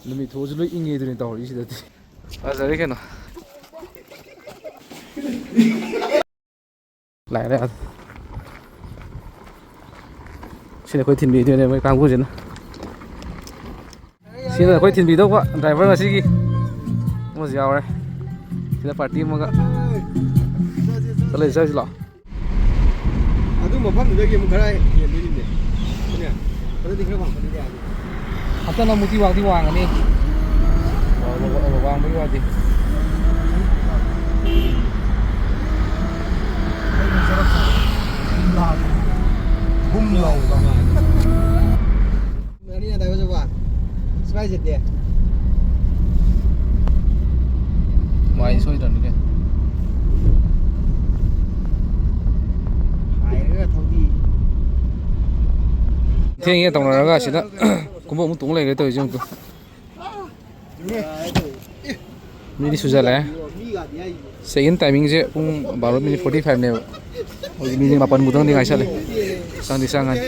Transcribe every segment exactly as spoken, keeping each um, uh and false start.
ꯅꯨꯃꯤꯠ ꯊꯣꯛꯑꯁꯨ ꯂꯣꯏ ꯏꯪꯉꯦ ꯑꯗꯨꯅꯤ ꯇꯧꯔꯤꯁꯤꯗꯗꯤ꯫ ꯐꯖꯔꯦ ꯀꯩꯅꯣ꯫ ꯂꯥꯛꯑꯦ, ꯂꯥꯛꯑꯦ꯫ ꯁꯤꯗ ꯑꯩꯈꯣꯏ ꯊꯤꯟꯕꯤꯗꯣꯏꯅꯦ ꯃꯣꯏ ꯀꯥꯡꯕꯨꯁꯤꯅ꯫ ꯁꯤꯅ ꯑꯩꯈꯣꯏ ꯊꯤꯟꯕꯤꯗꯧꯕ ꯗ꯭ꯔꯥꯏꯚꯔ ꯉꯁꯤꯒꯤ ꯑꯃꯁꯨ ꯌꯥꯎꯔꯦ꯫ ꯁꯤꯗ ꯄꯥꯔꯇꯤ ꯑꯃꯒ ꯆꯠꯂꯁꯤ, ꯆꯠꯂꯁꯤ ꯂꯥꯛꯑꯣ꯫ ꯑꯗꯨ ꯃꯐꯝꯗꯨꯗꯒꯤ ꯑꯃꯨꯛ ꯈꯔ ꯍꯦꯟꯗꯣꯏꯅꯤꯅꯦ꯫ ꯑꯗꯨꯅꯦ, ꯑꯗꯨꯗꯤ ꯈꯔ ꯋꯥꯡꯈꯠꯂꯤꯗꯤ ꯌꯥꯅꯤ꯫ ꯍꯟꯗꯛꯅ ꯑꯃꯨꯛꯇꯤ ꯋꯥꯡꯗꯤ ꯋꯥꯡꯉꯅꯤ꯫ ꯋꯥꯡꯕꯒꯤ ꯋꯥꯗꯤ꯫ ꯕꯨꯝ ꯂꯥꯎꯕ꯫ ꯑꯅꯤ ꯑꯗꯥꯏ ꯐꯖꯕ꯫ ꯁ꯭ꯀꯥꯏ ꯖꯦꯠꯇꯤ꯫ ꯃꯥꯏ ꯁꯣꯏꯗ꯭ꯔꯕꯅꯤ ꯀꯩꯅꯣ꯫ ꯍꯥꯏꯔꯒ ꯊꯧꯗꯤ꯫ ꯊꯦꯡꯉꯦ ꯇꯧꯅꯔꯒ ꯁꯤꯗ ꯀꯨꯝꯕ ꯑꯃꯨꯛ ꯇꯣꯡ ꯂꯩꯔꯦ ꯇꯧꯔꯤꯁꯦ ꯑꯃꯨꯛ꯫ ꯃꯤꯗꯤ ꯁꯨꯖꯜꯂꯛꯑꯦ꯫ ꯆꯦꯛ ꯏꯟ ꯇꯥꯏꯃꯤꯡꯁꯦ ꯄꯨꯡ ꯕꯥꯔꯣ ꯃꯤꯅꯤꯠ ꯐꯣꯔꯇꯤ ꯐꯥꯏꯚꯅꯦꯕ꯫ ꯍꯧꯖꯤꯛ ꯃꯤꯅꯤꯠ ꯃꯥꯄꯟꯃꯨꯛꯇꯪꯗꯤ ꯉꯥꯏꯁꯜꯂꯦ꯫ ꯆꯪꯗꯤ ꯆꯪꯉꯅꯤ꯫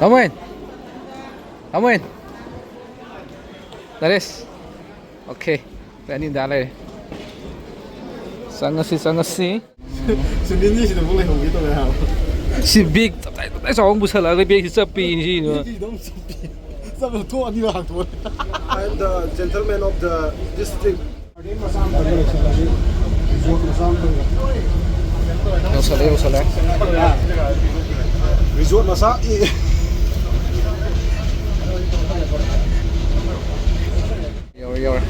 ꯇꯥꯃꯣꯏ! ꯇꯥꯃꯣꯏ! ꯅꯔꯦꯁ! ꯑꯣꯀꯦ꯫ ꯑꯩꯈꯣꯏ ꯑꯅꯤ ꯗꯥ ꯂꯩꯔꯦ꯫ ꯆꯪꯉꯁꯤ, ꯆꯪꯉꯁꯤ꯫ ꯁꯨꯅꯤꯜꯒꯤ ꯁꯤꯗ ꯑꯃꯨꯛ ꯂꯩꯍꯧꯒꯦ ꯇꯧꯋꯦ ꯍꯥꯏꯕ꯫ ꯁꯤ ꯕꯦꯒ ꯇꯞꯇꯥꯏ, ꯇꯞꯇꯥꯏ ꯆꯥꯎꯕ ꯑꯃ ꯄꯨꯁꯜꯂꯛꯑꯒ ꯕꯦꯒꯁꯤ ꯆꯞꯄꯤꯅꯤ ꯁꯤ꯫ ꯃꯤꯒꯤꯗꯣ ꯑꯃꯨꯛ ꯆꯞꯄꯤ꯫ ꯆꯞꯄ ꯊꯣꯡ ꯑꯅꯤꯔꯛ ꯍꯥꯡꯇꯣꯛꯑꯦ꯫ I am the gentleman of the district. Garden ꯃꯆꯥ ꯑꯃ ꯂꯩꯁꯜꯂꯗꯤ, ꯔꯤꯖꯣꯔꯠ ꯃꯆꯥ ꯑꯃ ꯂꯩꯔꯦ꯫ ꯌꯧꯁꯜꯂꯦ, ꯌꯧꯁꯜꯂꯦ꯫ ꯔꯤꯖꯣꯔꯠ ꯃꯆꯥ, ꯑꯦ꯫ ꯌꯧꯔꯦ, ꯌꯧꯔꯦ꯫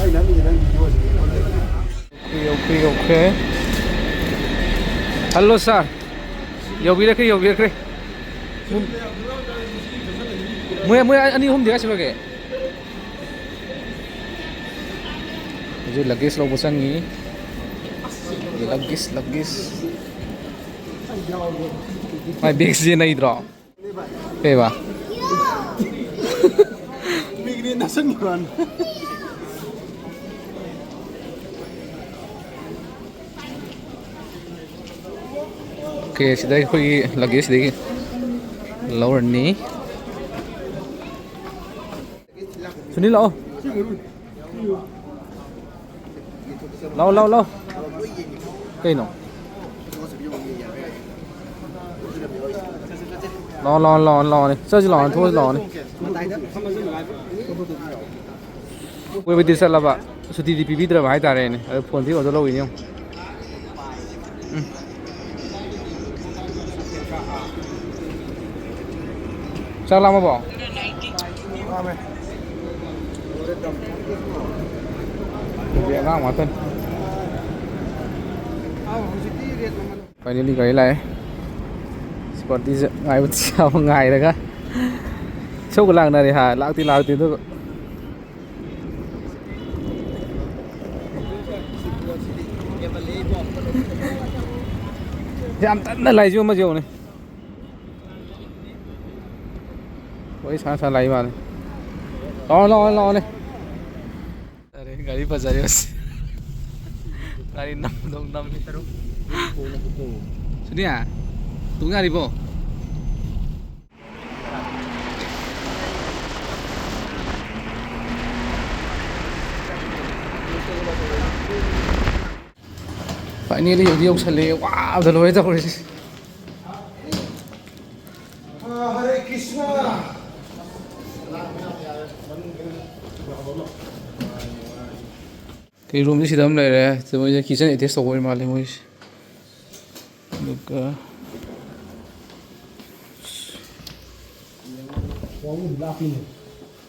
ꯑꯩ ꯅꯝꯃꯤꯁꯦ ꯅꯪ ꯚꯤꯗꯤꯑꯣꯁꯤꯅꯦ꯫ Okay, okay, okay. Hello, sir. ꯌꯧꯕꯤꯔꯛꯈ꯭ꯔꯦ, ꯌꯧꯕꯤꯔꯛꯈ꯭ꯔꯦ꯫ ꯃꯣꯏ, ꯃꯣꯏ ꯑꯅꯤ ꯑꯍꯨꯝꯗꯤ ꯀꯥꯏ ꯆꯠꯈ꯭ꯔꯒꯦ? ꯍꯧꯖꯤꯛ ꯂꯒꯦꯖ ꯂꯧꯕ ꯆꯪꯉꯤ꯫ Luggage, luggage. ꯃꯥꯏ ꯕꯦꯒꯁꯤ ꯅꯩꯗ꯭ꯔꯣ? ꯀꯩꯕ? ꯅꯁꯪꯒꯤ ꯋꯥꯅꯤ꯫ ꯑꯣꯀꯦ, ꯁꯤꯗ ꯑꯩꯈꯣꯏꯒꯤ ꯂꯒꯦꯖ ꯁꯤꯗꯒꯤ ꯂꯧꯔꯅꯤ꯫ ꯁꯨꯅꯤꯜ, ꯂꯥꯛꯑꯣ꯫ ꯂꯥꯛꯑꯣ, ꯂꯥꯛꯑꯣ, ꯂꯥꯛꯑꯣ꯫ ꯀꯩꯅꯣ? ꯂꯥꯛꯑꯣ, ꯂꯥꯛꯑꯣ, ꯂꯥꯛꯑꯣ, ꯂꯥꯛꯑꯣꯅꯦ꯫ ꯆꯠꯁꯤ ꯂꯥꯛꯑꯣꯅꯦ, ꯊꯣꯛꯑꯁꯤ ꯂꯥꯛꯑꯣꯅꯦ꯫ ꯀꯣꯏꯕꯗꯤ ꯆꯠꯂꯕ, ꯁꯨꯇꯤꯗꯤ ꯄꯤꯕꯤꯗ꯭ꯔꯕ ꯍꯥꯏꯇꯥꯔꯦꯅꯦ꯫ ꯑꯗꯨ ꯐꯣꯟꯗꯤ order ꯂꯧꯋꯤꯅꯦ ꯌꯦꯡꯉꯨ꯫ ꯎꯝ꯫ ꯆꯥꯛ ꯂꯥꯝꯃꯕꯣ? ꯂꯥꯝꯃꯦ꯫ ꯅꯨꯄꯤ ꯑꯉꯥꯡ ꯉꯥꯛꯇꯅꯤ꯫ Finally ꯒꯥꯔꯤ ꯂꯥꯛꯑꯦ꯫ ꯁꯤ party ꯁꯦ ꯉꯥꯏꯕ ꯉꯥꯏꯔꯒ ꯏꯁꯧꯒ ꯂꯥꯡꯅꯔꯦ ꯍꯥ, ꯂꯥꯛꯇꯤ ꯂꯥꯛꯇꯦ ꯑꯗꯨꯒ꯫ ꯌꯥꯝ ꯇꯟꯅ ꯂꯥꯏꯁꯨ ꯑꯃꯁꯨ ꯌꯦꯡꯉꯨꯅꯦ꯫ ꯋꯥꯔꯤ ꯁꯥ ꯁꯥ ꯂꯥꯛꯏ ꯃꯥꯜꯂꯦ꯫ ꯂꯥꯛꯑꯣ, ꯂꯥꯛꯑꯣ, ꯂꯥꯛꯑꯣꯅꯦ꯫ ꯐꯖꯔꯦ, ꯒꯥꯔꯤ ꯐꯖꯔꯦ ꯑꯁ꯫ ꯒꯥꯔꯤ ꯅꯝꯗꯧ ꯅꯝꯃꯤ꯫ ꯁꯨꯅꯤꯌꯥ, ꯇꯣꯡ ꯌꯥꯔꯤꯕꯣ? Finally ꯌꯧꯗꯤ ꯌꯧꯁꯜꯂꯦ꯫ ꯋꯥꯕꯗ ꯂꯣꯏꯔꯦ ꯇꯧꯔꯤꯁꯦ꯫ ꯍꯔꯦ ꯀ꯭ꯔꯤꯁꯅ꯫ ꯀꯩ room ꯗꯤ ꯁꯤꯗ ꯑꯃ ꯂꯩꯔꯦ꯫ ꯁꯤ ꯃꯣꯏꯁꯦ kitchen attach ꯇꯧꯕ ꯑꯣꯏ ꯃꯥꯜꯂꯦ ꯃꯣꯏꯁꯦ꯫ ꯑꯗꯨꯒ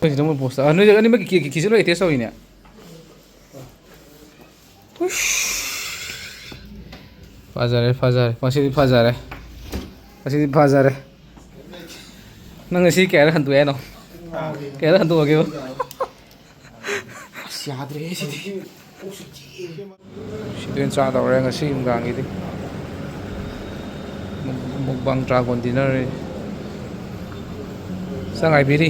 ꯁꯤꯗ ꯃꯣꯏ post ꯇ-, ꯑ, ꯅꯣꯏ ꯑꯅꯤꯃꯛꯀꯤ kitchen ꯂꯣꯏ attach ꯇꯧꯔꯤꯅꯦ꯫ ꯎꯁ꯫ ꯐꯖꯔꯦ, ꯐꯖꯔꯦ꯫ ꯉꯁꯤꯗꯤ ꯐꯖꯔꯦ꯫ ꯉꯁꯤꯗꯤ ꯐꯖꯔꯦ꯫ ꯅꯪ ꯉꯁꯤ ꯀꯌꯥꯔꯛ ꯍꯟꯗꯣꯛꯑꯦ ꯍꯥꯏꯅꯣ? ꯀꯌꯥꯔꯛ ꯍꯟꯗꯣꯛꯑꯒꯦꯕ? ꯑꯁ, ꯌꯥꯗ꯭ꯔꯦꯍꯦ ꯁꯤꯗꯤ꯫ ꯁꯤꯗ ꯑꯣꯏꯅ ꯆꯥꯗꯧꯔꯦ ꯉꯁꯤ ꯅꯨꯡꯗꯥꯡꯒꯤꯗꯤ꯫ Mukbang Dragon Dinner ꯆꯥꯛ ꯉꯥꯏꯕꯤꯔꯤ꯫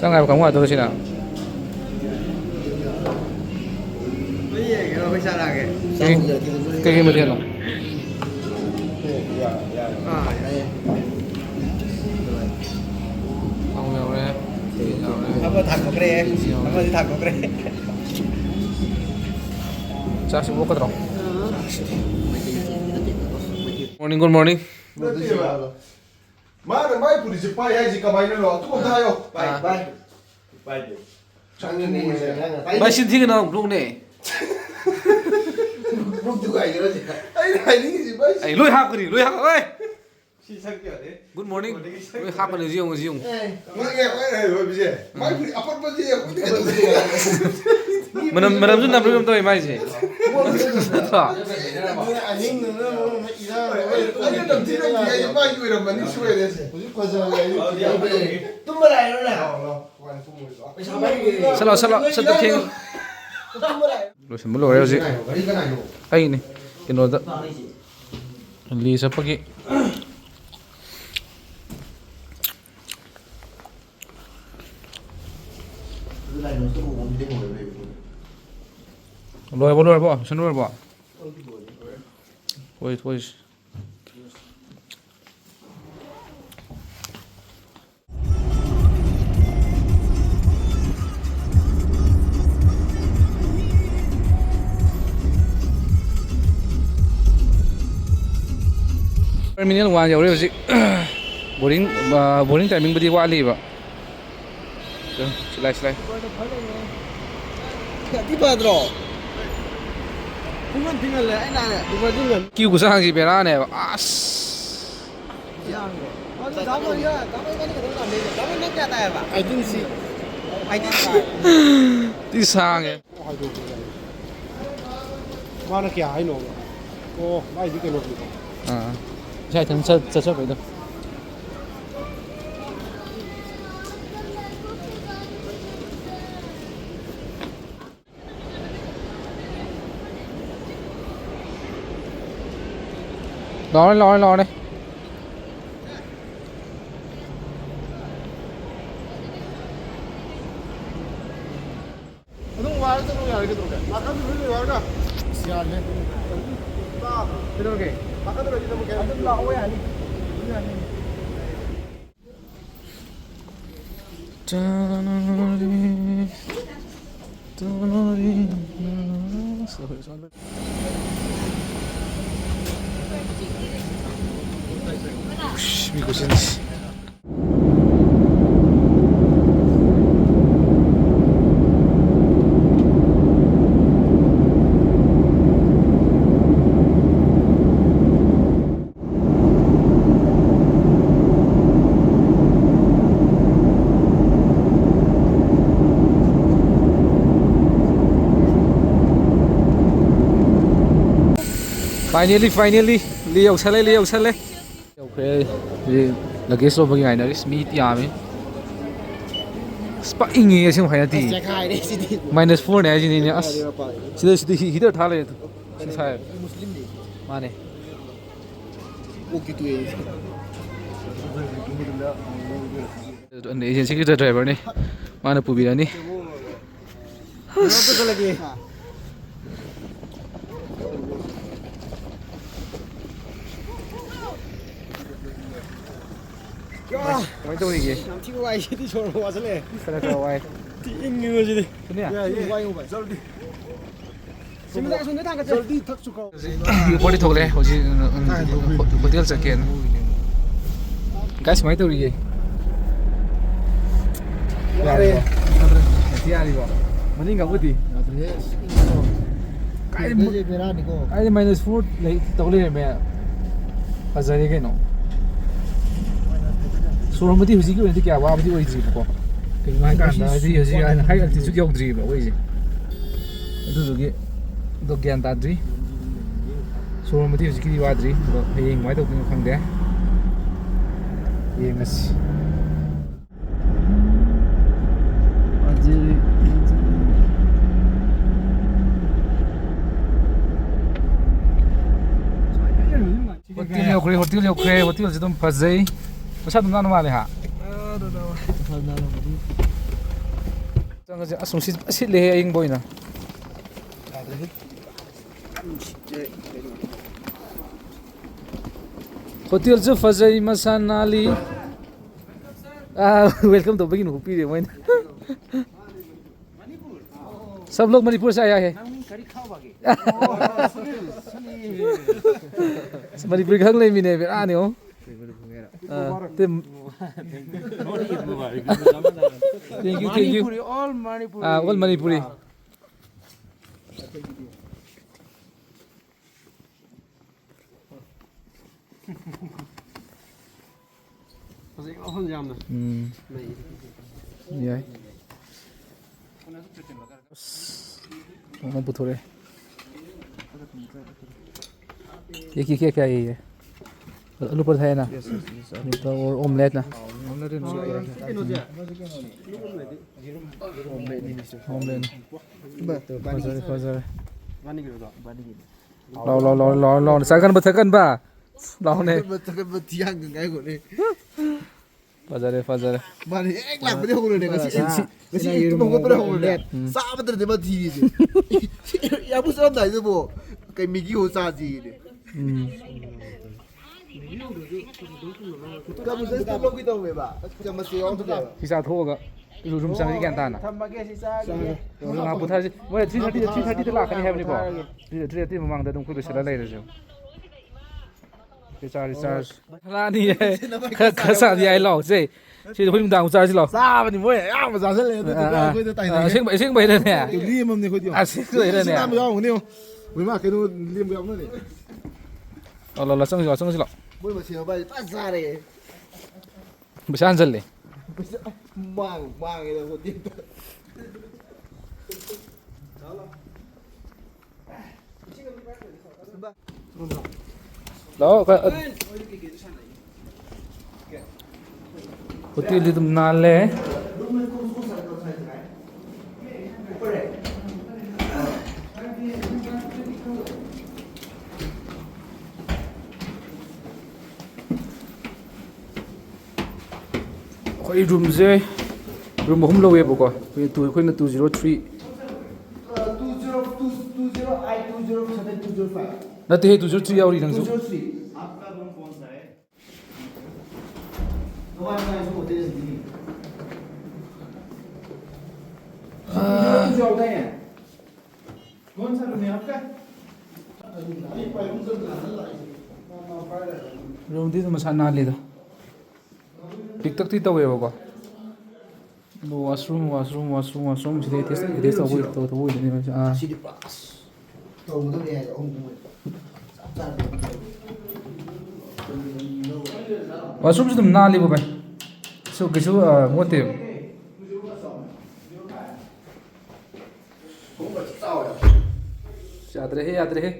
ꯅꯪ ꯍꯥꯏꯕ ꯀꯥꯡꯕꯨ ꯉꯥꯛꯇꯔꯣ ꯁꯤꯅ? ꯀꯩ, ꯀꯩ ꯃꯊꯦꯜꯅꯣ? ꯊꯥꯎ ꯌꯥꯎꯔꯦ, ꯌꯦꯟ ꯌꯥꯎꯔꯦ꯫ ꯑꯃ ꯊꯥꯡꯗꯣꯛꯈ꯭ꯔꯦ꯫ ꯑꯃꯗꯤ ꯊꯥꯡꯗꯣꯛꯈ꯭ꯔꯦ꯫ ꯆꯥꯛꯁꯤ ꯑꯣꯛꯀꯗ꯭ꯔꯣ? Morning, good morning. ꯅꯠꯇꯦꯕ꯫ ꯃꯥꯅ ꯃꯥꯏ ꯐꯨꯔꯤꯠꯁꯦ ꯄꯥꯏ ꯍꯥꯏꯁꯦ ꯀꯃꯥꯏꯅꯅꯣ? ꯑꯗꯨ ꯑꯝꯇ ꯍꯥꯏꯌꯣ꯫ ꯄꯥꯏ, ꯑꯥ꯫ ꯄꯥꯏ꯫ ꯄꯥꯏꯗꯦ꯫ ꯆꯪꯉꯅꯤ ꯍꯥꯏꯁꯦ꯫ ꯚꯥꯏ, ꯁꯤ ꯊꯤꯒꯅꯨ, ꯕ꯭ꯂꯣꯛꯅꯦ꯫ ꯕ꯭ꯂꯣꯛꯇꯨ ꯀꯥꯏꯗꯅꯣ ꯁꯤꯗ? ꯑꯩꯅ ꯍꯥꯏꯅꯤꯡꯉꯤꯁꯤ, ꯚꯥꯏ, ꯑꯩ ꯂꯣꯏ ꯍꯥꯞꯀꯅꯤ, ꯂꯣꯏ ꯍꯥꯞ-, ꯑꯣꯏ! ꯁꯤ ꯁꯛꯄ ꯌꯥꯗꯦ꯫ Good morning꯫ ꯂꯣꯏ ꯍꯥꯞꯀꯅꯤ, ꯍꯧꯖꯤꯛ ꯌꯦꯡꯉꯨ, ꯍꯧꯖꯤꯛ ꯌꯦꯡꯉꯨ꯫ ꯑꯦ, ꯃꯥꯒꯤ ꯑꯩꯈꯣꯏ ꯑꯣꯏꯕꯁꯦ, ꯃꯥꯏ ꯐꯨꯔꯤꯠ ꯑꯄꯠꯄꯁꯦ ꯑꯩꯈꯣꯏꯗꯤ ꯀꯩꯗꯧꯗꯣꯏꯅꯣ? ꯃꯅꯝ, ꯃꯅꯝꯁꯨ ꯅꯝꯕ꯭ꯔ ꯀꯩꯅꯣꯝ ꯇꯧꯋꯦ ꯃꯥꯏꯁꯦ꯫ ꯅꯠꯇ꯭ꯔꯣ? ꯑꯍꯤꯡꯗꯨꯅ ꯃꯔꯣꯟ ꯑꯃ ꯏꯔꯥꯡ ꯑꯩꯅ ꯅꯝꯊꯤ ꯅꯝꯊꯤ ꯍꯥꯏꯁꯦ ꯃꯥꯒꯤ ꯑꯣꯏꯔꯝꯃꯅꯤ ꯁꯣꯏꯔꯦꯁꯦ꯫ ꯍꯧꯖꯤꯛ ꯐꯖꯔꯦ, ꯑꯩ ꯇꯨꯝꯕ ꯂꯥꯛꯏꯔꯣ ꯅꯪ? ꯂꯥꯛꯑꯣ, ꯂꯥꯛꯑꯣ꯫ ꯆꯠꯂꯣ, ꯆꯠꯂꯣ, ꯆꯠꯇ ꯊꯦꯡꯉꯦ꯫ ꯂꯣꯏꯁꯤꯟꯕ ꯂꯣꯏꯔꯦ ꯍꯧꯖꯤꯛ꯫ ꯑꯩꯅꯦ ꯀꯩꯅꯣꯗ ꯂꯤ ꯆꯠꯄꯒꯤ꯫ ꯂꯣꯏꯔꯕꯣ, ꯂꯣꯏꯔꯕꯣ? ꯃꯤꯁꯟ ꯂꯣꯏꯔꯕꯣ? ꯊꯣꯛꯏ, ꯊꯣꯛꯏ꯫ Terminal one ꯌꯧꯔꯦ ꯍꯧꯖꯤꯛ꯫ Boarding, ꯑ, boarding timingꯕꯨꯗꯤ ꯋꯥꯠꯂꯤꯕ꯫ ꯁꯤꯂꯥꯏ, ꯁꯤꯂꯥꯏ꯫ ꯌꯥꯝ ꯊꯤ ꯐꯗ꯭ꯔꯣ? ꯄꯨꯡ ꯑꯃ ꯊꯤꯡꯍꯜꯂꯦ, ꯑꯩꯅ ꯍꯥꯏꯔꯦ, ꯄꯨꯡ ꯑꯃ ꯊꯤꯡꯍꯜꯂꯦ꯫ Queue ꯈꯨꯁꯥꯡꯁꯤ ꯕꯦꯔꯥꯅꯦꯕ꯫ ꯑꯁ꯫ ꯌꯥꯡꯉꯦ꯫ ꯑꯗꯨ ꯗꯥ ꯃꯣꯏꯒ, ꯗꯥ ꯃꯣꯏ ꯏꯕꯥꯅꯤ ꯈꯛꯇꯪ ꯂꯥꯛꯃꯤꯟꯅꯩ꯫ ꯗꯥ ꯃꯣꯏ ꯅꯪ ꯀꯌꯥ ꯇꯥꯏ ꯍꯥꯏꯕ? ꯑꯩꯠꯇꯤꯟ ꯁꯤ꯫ ꯑꯩꯠꯇꯤꯟ ꯁꯤ꯫ ꯊꯤ ꯁꯥꯡꯉꯦ꯫ ꯃꯥꯅ ꯀꯌꯥ ꯍꯥꯏꯅꯣꯕ? ꯑꯣ, ꯃꯥꯏꯗꯤ ꯀꯩꯅꯣꯅꯤꯀꯣ꯫ ꯑꯥ꯫ ꯏꯁꯥ ꯏꯊꯟ ꯆꯠ-, ꯆꯠꯆꯕꯩꯗꯣ꯫ ꯂꯥꯎꯔꯦ, ꯂꯥꯎꯔꯦ, ꯂꯥꯎꯔꯦ꯫ ꯀꯩꯗꯧꯔꯒꯦ? ꯑꯗꯨꯝ ꯂꯥꯛꯑꯣ, ꯌꯥꯅꯤ꯫ ꯑꯗꯨꯝ ꯌꯥꯅꯤ꯫ Finally, finally, ꯂꯤ ꯌꯧꯁꯜꯂꯦ, ꯂꯤ ꯌꯧꯁꯜꯂꯦ꯫ ꯌꯧꯈ꯭ꯔꯦ꯫ ꯍꯧꯖꯤꯛ luggage ꯂꯧꯕꯒꯤ ꯉꯥꯏꯅꯔꯤ꯫ ꯃꯤ ꯌꯥꯝꯃꯤ꯫ ꯑꯁ, ꯄꯥꯛ ꯏꯪꯉꯤ ꯑꯁꯦꯡꯕ ꯍꯥꯏꯅꯗꯤ꯫ ꯑꯁ, ꯆꯦꯈꯥꯏꯔꯦ ꯁꯤꯗꯤ꯫ Minus four ꯅꯦ ꯍꯥꯏꯁꯤꯅꯤꯅꯦ꯫ ꯑꯁ, ꯆꯦꯈꯥꯏꯔꯦ ꯃꯄꯥꯟ꯫ ꯁꯤꯗ, ꯁꯤꯗ ꯍꯤ-, heater ꯊꯥ ꯂꯩꯔꯦ꯫ ꯁꯤ ꯁꯥꯏ꯫ ꯃꯥꯅꯦ꯫ ꯑꯣꯛꯀꯤ ꯇꯨ ꯑꯦ꯫ Agency ꯒꯤ driver ꯅꯤ꯫ ꯃꯥꯅ ꯄꯨꯕꯤꯔꯅꯤ꯫ ꯀꯃꯥꯏ ꯇꯧꯔꯤꯒꯦ? ꯌꯥꯝ ꯊꯤ ꯋꯥꯏ ꯁꯤꯗꯤ, ꯁꯣꯔ ꯋꯥꯁꯤꯜꯂꯛꯑꯦ꯫ ꯈꯔ ꯈꯔ ꯋꯥꯏ꯫ ꯊꯤ ꯏꯪꯉꯤꯉꯣ ꯁꯤꯗꯤ꯫ ꯁꯨꯅꯤꯌꯥ? ꯌꯥꯏ, ꯌꯥꯏ꯫ ꯋꯥꯏꯉꯣ ꯚꯥꯏ꯫ ꯖꯜꯗꯤ꯫ ꯁꯤꯃꯤꯗ ꯑꯁꯣꯝꯗ ꯊꯥꯡꯒꯠꯁꯦ꯫ ꯖꯜꯗꯤ ꯊꯛꯁꯨ ꯀꯥꯎ꯫ ꯍꯧꯖꯤꯛ airport ꯇꯒꯤ ꯊꯣꯛꯂꯛꯑꯦ꯫ ꯍꯧꯖꯤꯛ, ꯎꯝ, ꯎꯝ, ꯀꯥꯏ ꯊꯣꯛꯇꯣꯏꯅꯣ? Hotel ꯆꯠꯀꯦꯅ꯫ Guys, ꯀꯃꯥꯏ ꯇꯧꯔꯤꯒꯦ? ꯌꯥꯔꯦ꯫ ꯌꯥꯔꯤꯕꯣ? ꯌꯥꯗ꯭ꯔꯦ꯫ ꯌꯥꯔꯤꯕꯣ? ꯃꯅꯤꯡ ꯀꯥꯡꯕꯨꯗꯤ? ꯌꯥꯗ꯭ꯔꯦꯍꯦ꯫ ꯀꯥꯏꯗ ꯃꯨ-, ꯕꯦꯔꯥꯅꯤꯀꯣ꯫ ꯀꯥꯏꯗ minus four ꯂꯩ, ꯇꯧ ꯂꯩꯔꯝꯃꯦ꯫ ꯐꯖꯔꯦ ꯀꯩꯅꯣ꯫ ꯁꯣꯔ ꯍꯣꯟꯕꯗꯤ ꯍꯧꯖꯤꯛꯀꯤ ꯑꯣꯏꯅꯗꯤ ꯀꯌꯥ ꯋꯥꯕꯗꯤ ꯑꯣꯏꯗ꯭ꯔꯤꯕꯀꯣ꯫ ꯀꯩꯒꯤꯅꯣ ꯍꯥꯏ ꯀꯥꯟꯗ, ꯍꯥꯏꯗꯤ ꯍꯧꯖꯤꯛ ꯍꯥꯏ altitude ꯌꯧꯗ꯭ꯔꯤꯕ ꯑꯩꯈꯣꯏꯁꯦ꯫ ꯑꯗꯨꯗꯨꯒꯤ ꯑꯗꯣ ꯒ꯭ꯌꯥꯟ ꯇꯥꯗ꯭ꯔꯤ꯫ ꯁꯣꯔ ꯍꯣꯟꯕꯗꯤ ꯍꯧꯖꯤꯛꯀꯤꯗꯤ ꯋꯥꯗ꯭ꯔꯤ꯫ ꯑꯗꯣ ꯍꯌꯦꯡ ꯀꯃꯥꯏꯅ ꯇꯧꯗꯣꯏꯅꯣ ꯈꯪꯗꯦ꯫ ꯌꯦꯡꯉꯁꯤ꯫ Hotel ꯌꯧꯈ꯭ꯔꯦ, hotel ꯌꯧꯈ꯭ꯔꯦ꯫ Hotelꯁꯦ ꯑꯗꯨꯝ ꯐꯖꯩ꯫ ꯄꯩꯁꯥ ꯑꯗꯨꯝ ꯅꯥꯟꯕ ꯃꯥꯜꯂꯦ, ꯍꯥ? ꯆꯪꯉꯁꯦ꯫ ꯑꯁ, ꯅꯨꯡꯁꯤꯠ ꯐꯖ ꯁꯤꯠꯂꯦꯍꯦ, ꯑꯏꯪꯕ ꯑꯣꯏꯅ꯫ ꯍꯣꯇꯦꯜꯁꯨ ꯐꯖꯩ, ꯃꯁꯥ ꯅꯥꯜꯂꯤ꯫ ꯑꯥ, welcome ꯇꯧꯕꯒꯤ ꯅꯣꯛꯄꯤꯔꯦ ꯃꯣꯏꯅ꯫ सब लोग मणिपुर से आया है। ꯃꯅꯤꯄꯨꯔꯤ ꯈꯪ ꯂꯩꯃꯤꯅꯦ, ꯕꯦꯔꯥꯅꯤ, ꯑꯣ꯫ ꯑꯥ, team. Thank you, thank you. Manipuri, all Manipuri. ꯑꯥ, all Manipuri. ꯍꯧꯖꯤꯛ ꯃꯐꯝꯁꯦ ꯌꯥꯝꯅ ꯎꯝ꯫ ꯂꯩ꯫ ꯌꯥꯏ꯫ ꯑꯁ, ꯑꯃ ꯄꯨꯊꯣꯔꯛꯑꯦ꯫ ये क्या, क्या, क्या है ये? ꯑꯂꯨ ꯄꯔꯊꯥ ꯍꯥꯏꯅ? ꯑꯂꯨ ꯄꯔꯊꯥ ꯑꯣꯔ ꯑꯣꯝꯂꯦꯠꯅ? ꯑꯣꯝꯂꯦꯠꯅ꯫ ꯑꯣꯝꯂꯦꯠꯅꯤ꯫ ꯐꯖꯔꯦ, ꯐꯖꯔꯦ꯫ ꯂꯥꯎ, ꯂꯥꯎ, ꯂꯥꯎ, ꯂꯥꯎ, ꯂꯥꯎ꯫ ꯆꯥꯒꯟꯕ ꯊꯛꯀꯟꯕ꯫ ꯂꯥꯎꯅꯦ꯫ ꯊꯛꯀꯟꯕ ꯊꯛꯀꯟꯕ ꯊꯤꯌꯥꯡ ꯉꯥꯏꯈꯣꯅꯦ꯫ ꯐꯖꯔꯦ, ꯐꯖꯔꯦ꯫ ꯃꯥꯅꯦ, ꯍꯦꯛ ꯂꯥꯛꯄꯗꯩ ꯍꯧꯔꯦꯅꯦ꯫ ꯉꯁꯤ, ꯁꯤ, ꯁꯤ, ꯉꯁꯤ ꯁꯤꯅ ꯍꯦꯛ ꯇꯨꯝ ꯌꯦꯔꯨꯝ ꯍꯧꯒꯠꯄꯗꯩ ꯍꯧꯔꯦꯅꯦ꯫ ꯎꯝ꯫ ꯆꯥꯕꯗꯅꯦ ꯃꯥ ꯊꯤꯔꯤꯁꯦ꯫ ꯌꯥꯝ ꯆꯠꯂꯝꯗꯥꯏꯗꯨꯗꯕꯨ ꯀꯩ ꯃꯤꯒꯤ ꯍꯣ ꯆꯥꯁꯤꯅꯦ꯫ ꯎꯝ꯫ ꯆꯥꯃꯁ ꯑꯝꯇ ꯂꯧꯒꯦ ꯇꯧꯋꯦꯕ꯫ ꯆꯥꯃꯁꯁꯦ ꯌꯥꯎꯗ꯭ꯔꯦꯕ꯫ ꯁꯤ ꯆꯥꯊꯣꯛꯑꯒ ꯏꯔꯨ ꯁꯨꯝ ꯆꯪꯉꯗꯤ ꯒ꯭ꯌꯥꯟ ꯇꯥꯅ꯫ ꯊꯝꯃꯒꯦ ꯁꯤ ꯆꯥꯒꯦ꯫ ꯉꯥꯏꯍꯥꯛ ꯄꯣꯊꯥꯔꯁꯤ꯫ ꯃꯣꯏ three thirty, three thirty ꯗ ꯂꯥꯛꯀꯅꯤ ꯍꯥꯏꯕꯅꯤꯀꯣ꯫ ꯄꯣꯊꯥꯔꯒꯦ꯫ Three thirty ꯃꯃꯥꯡꯗ ꯑꯗꯨꯝ ꯑꯩꯈꯣꯏ ꯂꯣꯏꯁꯤꯜꯂ ꯂꯩꯔꯁꯦ꯫ ꯁꯤ ꯆꯥꯔꯁꯤ, ꯆꯥꯔꯁꯤ꯫ ꯈꯔ, ꯈꯔ ꯆꯥꯗꯤ ꯌꯥꯏ ꯂꯥꯎ, ꯁꯦ꯫ ꯁꯤ ꯑꯩꯈꯣꯏ ꯅꯨꯡꯗꯥꯡ ꯆꯥꯔꯁꯤ ꯂꯥꯎ꯫ ꯆꯥꯕꯅꯤ ꯃꯣꯏ ꯑꯌꯥꯝꯕ ꯆꯥꯁꯤꯜꯂꯦ꯫ ꯑꯗꯨꯗꯨꯒ ꯑꯥ, ꯑꯥ꯫ ꯑꯩꯈꯣꯏꯗ ꯑꯥ, ꯇꯥꯏꯅꯤꯡꯉꯦ꯫ ꯑꯁꯦꯡꯕ, ꯑꯁꯦꯡꯕ ꯍꯩꯔꯅꯦ? ꯂꯦꯝꯃꯝꯅꯦ ꯑꯩꯈꯣꯏꯗꯤ꯫ ꯑꯁꯦꯡꯕ ꯍꯩꯔꯅꯦ? ꯁꯤ ꯅꯥꯟꯕ ꯌꯥꯎꯔꯝꯒꯅꯤ ꯌꯦꯡꯉꯣ꯫ ꯃꯣꯏ ꯃꯥ ꯀꯩꯅꯣ ꯂꯦꯝꯕ ꯌꯥꯎꯅꯔꯦ꯫ ꯂꯥꯎ, ꯂꯥꯎ, ꯂꯥꯎ, ꯆꯪꯁꯤ ꯂꯥꯎ, ꯆꯪꯁꯤ ꯂꯥꯎ꯫ ꯃꯣꯏ ꯃꯁꯦꯜ ꯃꯕꯥꯅꯤ ꯐꯖꯅ ꯆꯥꯔꯦ꯫ ꯄꯩꯁꯥ ꯍꯟꯖꯜꯂꯦ꯫ ꯄꯩꯁꯥ ꯃꯥꯡ-, ꯃꯥꯡꯉꯦꯗ ꯍꯣꯇꯦꯜꯗ꯫ ꯂꯥꯛꯑꯣ, ꯈꯔ-, ꯍꯣꯇꯦꯜꯗꯤ ꯑꯗꯨꯝ ꯅꯥꯜꯂꯦ꯫ ꯑꯩꯈꯣꯏ ꯔꯨꯝꯁꯦ ꯔꯨꯝ ꯑꯍꯨꯝ ꯂꯧꯋꯦꯕꯀꯣ꯫ ꯑꯩꯈꯣꯏ two, ꯑꯩꯈꯣꯏꯅ two zero three꯫ ꯑ, two zero, two, two ꯅꯠꯇꯦꯍꯦ, ꯇꯨ ꯖꯤꯔꯣ ꯊ꯭ꯔꯤ ꯌꯥꯎꯔꯤ ꯅꯪꯁꯨ꯫ आपका रूम कौन सा है? तुम्हारे पास ऐसे होते हैं दीदी। कुछ होता है। कौन सा रूम है आपका? ꯔꯨꯝꯗꯤ ꯑꯗꯨꯝ ꯃꯁꯥ ꯅꯥꯜꯂꯤꯗ꯫ ꯄꯤꯛꯇꯛꯇꯤ ꯇꯧꯋꯦꯕꯀꯣ꯫ ꯑꯗꯣ washroom, washroom, washroom, washroom ꯁꯤꯗꯤ ꯑꯦꯇꯦꯁ, ꯑꯦꯇꯦꯁ ꯇꯧꯕ, ꯇꯧ-, ꯇꯧꯕ ꯑꯣꯏꯗꯣꯏꯅꯦ ꯃꯣꯏꯁꯦ꯫ ꯑꯥ꯫ ꯁꯤꯗꯤ ꯄꯨꯔꯥ ꯑꯁ ꯇꯧꯒꯗꯕꯅꯦ ꯍꯥꯏꯗꯤ ꯑꯍꯨꯝ ꯑꯍꯨꯝ ꯑꯣꯏꯅ ꯆꯞ ꯆꯥꯅ ꯇꯧꯒꯗꯕꯅꯦ꯫ Washroom ꯁꯨ ꯑꯗꯨꯝ ꯅꯥꯜꯂꯤꯕꯣ ꯚꯥꯏ? ꯁꯨ ꯀꯩꯁꯨ, ꯑ, ꯃꯣꯠꯇꯦꯕ꯫ ꯌꯥꯗ꯭ꯔꯦꯍꯦ, ꯌꯥꯗ꯭ꯔꯦꯍꯦ꯫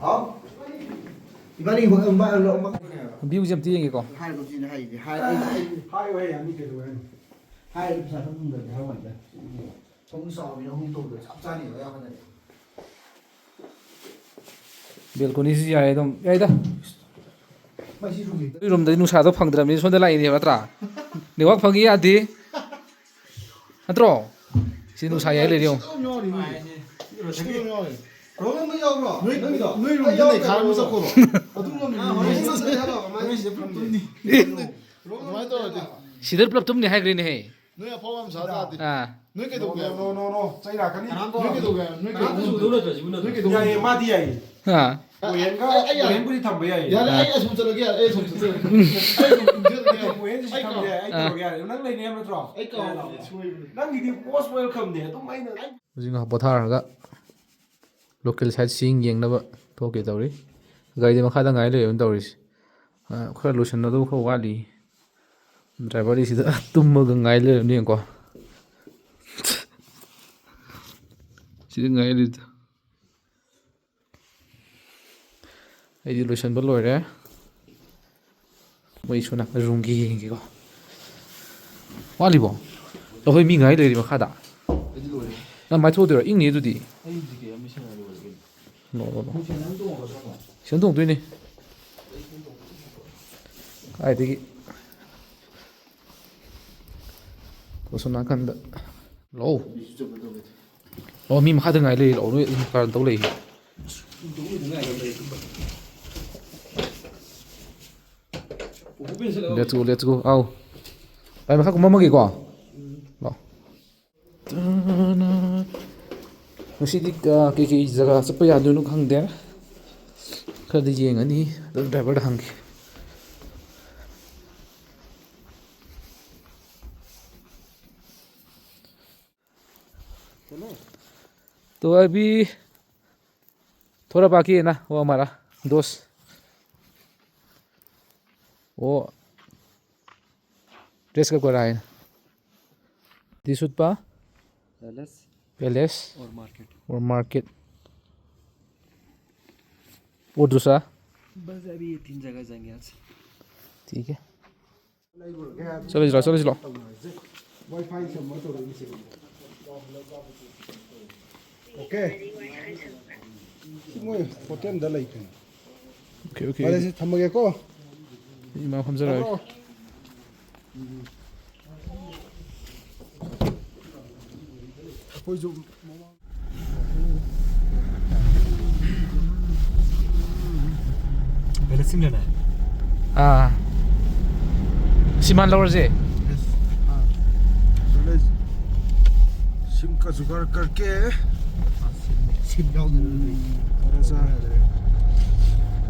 ꯍꯥꯎ? ꯏꯕꯥꯅꯤ ꯍꯣꯏ, ꯑꯃ, ꯑꯃ, ꯑꯃ꯫ View ꯁꯦ ꯑꯝꯇ ꯌꯦꯡꯒꯦꯀꯣ꯫ ꯍꯥꯏꯔꯒ ꯁꯤꯅ ꯍꯥꯏꯔꯤꯁꯦ꯫ ꯍꯥꯏ-, ꯑꯩ, ꯑꯩ, ꯍꯥꯏꯌꯨ, ꯍꯥꯏꯌꯨ, ꯌꯥꯅꯤ, ꯀꯩꯗꯧꯔꯒꯦ? ꯍꯥꯏꯔꯒ ꯄꯩꯁꯥ ꯊꯝꯃꯝꯗ꯭ꯔꯗꯤ ꯍꯥꯏꯔꯝꯃꯣꯏꯗ꯫ ꯐꯃꯨꯡ ꯆꯥꯎꯕꯅꯤꯅ ꯑꯍꯨꯝ ꯇꯧꯕꯗ ꯆꯞ ꯆꯥꯅꯤꯕ ꯑꯌꯥꯝꯕꯅꯗꯤ꯫ Balcony ꯁꯤ ꯌꯥꯏ ꯑꯗꯨꯝ, ꯌꯥꯏꯗ꯫ ꯃꯁꯤ ꯔꯨꯝ ꯍꯦꯛꯇ ꯅꯣꯏ ꯔꯨꯝꯗꯗꯤ ꯅꯨꯡꯁꯥꯗꯣ ꯐꯪꯗ꯭ꯔꯕꯅꯤ, ꯁꯣꯝꯗ ꯂꯥꯛꯏꯅꯦꯕ ꯅꯠꯇ꯭ꯔꯥ? Network ꯐꯪꯉꯤ ꯌꯥꯗꯦ꯫ ꯅꯠꯇ꯭ꯔꯣ? ꯁꯤ ꯅꯨꯡꯁꯥ ꯌꯥꯏ ꯂꯩꯔꯦ ꯌꯦꯡꯉꯣ꯫ ꯁꯤꯗ ꯑꯗꯨꯝ ꯌꯥꯎꯔꯤ꯫ ꯁꯤꯗ ꯑꯗꯨꯝ ꯌꯥꯎꯔꯤ꯫ ꯔꯣꯍꯟ, ꯅꯪ ꯌꯥꯎꯕ꯭ꯔꯣ? ꯅꯣꯏ, ꯅꯪꯒꯤꯗꯣ? ꯅꯣꯏ ꯔꯨꯝꯗ ꯑꯩ ꯌꯥꯎꯗꯦ ꯅꯩꯈꯥꯏꯔꯝꯃ ꯍꯥꯏꯕ꯭ꯔꯣ? ꯆꯠꯈ꯭ꯔꯣ꯫ ꯑꯗꯨꯝ ꯉꯝꯃꯤ꯫ ꯑꯥ, ꯍꯣꯔꯦꯟ ꯆꯠꯁꯦ ꯍꯥꯏꯔꯣ? ꯀꯃꯥꯏꯅ? ꯅꯣꯏ ꯁꯤꯗ ꯄꯨꯂꯞ ꯇꯨꯝꯅꯤ꯫ ꯔꯣꯍꯟ, ꯑꯗꯨꯃꯥꯏꯅ ꯇꯧꯔꯗꯤ꯫ ꯅꯪ ꯌꯥꯎꯕ꯭ꯔꯣ? ꯁꯤꯗ ꯄꯨꯂꯞ ꯇꯨꯝꯅꯤ ꯍꯥꯏꯈ꯭ꯔꯦꯅꯦꯍꯦ꯫ ꯅꯣꯏ ꯑꯐꯥꯎꯕ ꯌꯥꯝ ꯁꯥ ꯇꯥꯗꯦ꯫ ꯑꯥ꯫ ꯅꯣꯏ ꯀꯩꯗꯧꯒꯦ ꯍꯥꯏꯕꯅꯣ? ꯅꯣ, ꯅꯣ, ꯅꯣ, ꯅꯣ꯫ ꯆꯩ ꯂꯥꯛꯀꯅꯤ꯫ ꯅꯣꯏ ꯀꯩꯗꯧꯒꯦ ꯍꯥꯏꯕꯅꯣ? ꯅꯣꯏ ꯀꯩꯗꯧꯒꯦ ꯍꯥꯏꯕꯅꯣ? ꯅꯣꯏ ꯀꯩꯗꯧꯒꯦ ꯍꯥꯏꯕꯅꯣ? ꯌꯥꯏꯌꯦ, ꯃꯥꯗꯤ ꯌꯥꯏꯌꯦ꯫ ꯑꯥ꯫ ꯀꯣꯍꯦꯟꯒ, ꯑꯩ, ꯑꯩ, ꯀꯣꯍꯦꯟꯕꯨꯗꯤ ꯊꯝꯕ ꯌꯥꯏꯌꯦ꯫ ꯌꯥꯔꯦ, ꯑꯥ꯫ ꯑꯩ ꯑꯁꯨꯝ ꯆꯠꯂꯒꯦ, ꯌꯥꯔꯦ, ꯑꯩ ꯑꯁꯨꯝ ꯆꯠꯂꯒꯦ꯫ ꯑꯩ ꯑꯁꯨꯝ ꯆꯠꯂꯒꯦ꯫ ꯀꯣꯍꯦꯟꯁꯤ ꯑꯩ ꯊꯝꯕ ꯀꯥꯎ-, ꯌꯥꯏ, ꯑꯩ ꯑꯥ꯫ ꯇꯧꯔꯒꯦ ꯌꯥꯔꯦ꯫ ꯅꯪ ꯂꯩꯅꯤ ꯍꯥꯏꯕ ꯅꯠꯇ꯭ꯔꯣ? ꯑꯩ ꯀꯥꯎ-, ꯅꯪꯒꯤꯗꯤ most welcome ꯅꯦ꯫ ꯑꯗꯨꯝ ꯑꯩꯅ ꯍꯧꯖꯤꯛ ꯉꯥꯏꯍꯥꯛ ꯄꯣꯊꯥꯔꯒ local sightseeing ꯌꯦꯡꯅꯕ ꯊꯣꯛꯀꯦ ꯇꯧꯔꯤ꯫ ꯒꯥꯔꯤꯗꯤ ꯃꯈꯥꯗ ꯉꯥꯏ ꯂꯩꯔꯕꯅꯤ ꯇꯧꯔꯤꯁꯦ꯫ ꯑ, ꯈꯔ ꯂꯣꯏꯁꯤꯟꯅꯗꯧꯕ ꯈꯔ ꯋꯥꯠꯂꯤ꯫ Driver ꯗꯤ ꯁꯤꯗ ꯇꯨꯝꯃꯒ ꯉꯥꯏ ꯂꯩꯔꯕꯅꯤ ꯌꯦꯡꯉꯨꯀꯣ꯫ ꯁꯤꯗ ꯉꯥꯏ ꯂꯩꯗ꯫ ꯑꯩꯗꯤ ꯂꯣꯏꯁꯤꯟꯕ ꯂꯣꯏꯔꯦ꯫ ꯃꯣꯏ ꯁꯣꯝ ꯅꯥꯀꯟ room ꯒꯤ ꯌꯦꯡꯒꯦꯀꯣ꯫ ꯋꯥꯠꯂꯤꯕꯣ? ꯑꯩꯈꯣꯏ ꯃꯤ ꯉꯥꯏ ꯂꯩꯔꯤ ꯃꯈꯥꯗ꯫ ꯑꯩꯗꯤ ꯂꯣꯏꯔꯦ꯫ ꯅꯪ ꯃꯥꯏꯊꯣꯛꯑꯗꯣꯏꯔꯣ? ꯏꯪꯅꯤ ꯑꯗꯨꯗꯤ꯫ ꯑꯩꯗꯤ ꯀꯩ ꯑꯃ ꯁꯦꯟꯅ ꯂꯣꯏꯔꯦ ꯀꯩꯅꯣ꯫ ꯂꯣ, ꯂꯣ, ꯂꯣ꯫ ꯅꯪ ꯁꯦꯟꯅ ꯑꯗꯨꯝ ꯇꯣꯡꯉꯒ ꯆꯠꯈ꯭ꯔꯣ꯫ ꯁꯦꯟ ꯇꯣꯡꯗꯣꯏꯅꯦ꯫ ꯀꯥꯏꯗꯒꯤ? ꯑꯁꯣꯝ ꯅꯥꯀꯟꯗ꯫ ꯂꯣ꯫ ꯑꯩꯁꯨ ꯆꯠꯄ ꯇꯧꯒꯦ꯫ ꯑꯣ, ꯃꯤ ꯃꯈꯥꯗ ꯉꯥꯏ ꯂꯩ꯫ ꯂꯥꯛꯑꯣ, ꯅꯣꯏ ꯑꯗꯨꯝ ꯀꯥꯔꯟ ꯇꯧ ꯂꯩ꯫ Let's go, let's go. ꯑꯥꯎ꯫ ꯚꯥꯏ, ꯃꯈꯥ ꯀꯨꯝꯃꯝꯃꯒꯦꯀꯣ꯫ ꯂꯥꯛꯑꯣ꯫ ꯇꯅ꯫ ꯉꯁꯤꯗꯤ, ꯑ, ꯀꯩꯀꯩ ꯖꯒꯥ ꯆꯠꯄ ꯌꯥꯗꯣꯏꯅꯣ ꯈꯪꯗꯦ꯫ ꯈꯔꯗꯤ ꯌꯦꯡꯉꯅꯤ꯫ ꯑꯗꯨ ꯗ꯭ꯔꯥꯏꯚꯔꯗ ꯍꯪꯒꯦ꯫ तो अभी थोड़ा बाकी है ना, वो हमारा दोस्त, वो ड्रेस का करा है। दिसुत पा पैलेस। पैलेस। और मार्केट। और मार्केट। वो दूसरा। बस अभी ये तीन जगह जाएंगे आज। ठीक है। ꯆꯠꯂꯁꯤꯔꯣ, ꯆꯠꯂꯁꯤꯔꯣ? Okay. ꯁꯤ ꯃꯣꯏ ꯍꯣꯇꯦꯜꯗ ꯂꯩ ꯀꯩꯅꯣ꯫ Okay, okay. ꯐꯔꯦꯁꯦ, ꯊꯝꯃꯒꯦꯀꯣ꯫ ꯏꯃꯥ ꯐꯝꯖꯔꯒꯦ꯫ ꯇꯥꯕ꯭ꯔꯣ? ꯑꯩꯈꯣꯏꯁꯨ पहले सिम लेना है। ꯑꯥ꯫ ꯁꯤꯝ ꯍꯥꯟꯅ ꯂꯧꯔꯁꯦ꯫ Yes. हाँ। पहले सिम का जुगाड़ करके सिम, सिम ꯌꯥꯎꯗꯅ ꯂꯩ꯫ थोड़ा सा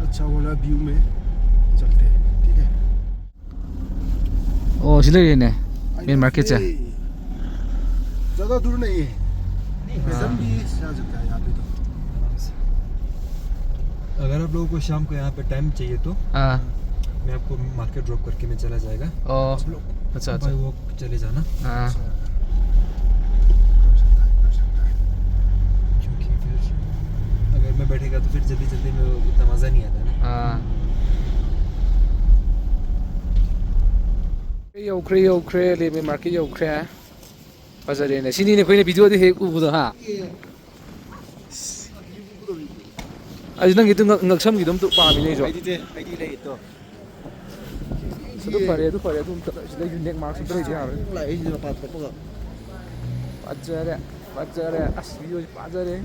अच्छा वाला व्यू में चलते हैं, ठीक है? ꯑꯣ, ꯁꯤ ꯂꯩꯔꯦꯅꯦ꯫ मेन मार्केट से। ज़्यादा दूर नहीं है। नहीं, पैदल भी आ सकता है यहाँ पे तो। आराम से। अगर आप लोगों को शाम को यहाँ पे टाइम चाहिए तो हाँ। मैं आपको मार्केट ड्रॉप करके मैं चला जाएगा। ओ, आप लोग अच्छा, अच्छा। बाय वॉक चले जाना। हाँ। अच्छा। कर सकता है, कर सकता है। क्योंकि फिर अगर मैं बैठेगा तो फिर जल्दी जल्दी में उतना मज़ा नहीं आता ना। हाँ। ꯌꯧꯈ꯭ꯔꯦ, ꯌꯧꯈ꯭ꯔꯦ, ꯂꯦꯃꯦ ꯃꯥꯔꯀꯦꯠ ꯌꯧꯈ꯭ꯔꯦ꯫ ꯐꯖꯔꯦꯅꯦ꯫ ꯁꯤꯅꯤꯅꯦ ꯑꯩꯈꯣꯏꯅ ꯚꯤꯗꯤꯑꯣꯗ ꯍꯦꯛ ꯎꯕꯗꯣ, ꯍꯥ? ꯑꯩꯁꯨ ꯅꯪꯒꯤꯗꯨ ꯉꯛ-, ꯉꯛꯁꯝꯒꯤꯗꯣ ꯑꯝꯇ ꯄꯥꯝꯃꯤꯅꯦ ꯑꯩꯁꯨ꯫ ꯑꯩꯗꯤ ꯂꯩ, ꯑꯩꯗꯤ ꯂꯩ, ꯇꯣ꯫ ꯑꯗꯨ ꯐꯔꯦ, ꯑꯗꯨ ꯐꯔꯦ, ꯑꯗꯨ ꯑꯝꯇ, ꯁꯤꯗ ꯌꯨꯅꯤꯛ ꯃꯥꯔꯛꯁ ꯑꯝꯇ ꯂꯩꯗꯤ ꯌꯥꯔꯣꯏ꯫ ꯂꯥꯛꯑꯦ, ꯁꯤꯗ ꯃꯄꯥꯟ ꯊꯣꯛꯄꯒ꯫ ꯐꯖꯔꯦ꯫ ꯐꯖꯔꯦ꯫ ꯑꯁ, ꯚ꯭ꯌꯨꯁꯤ ꯐꯖꯔꯦ꯫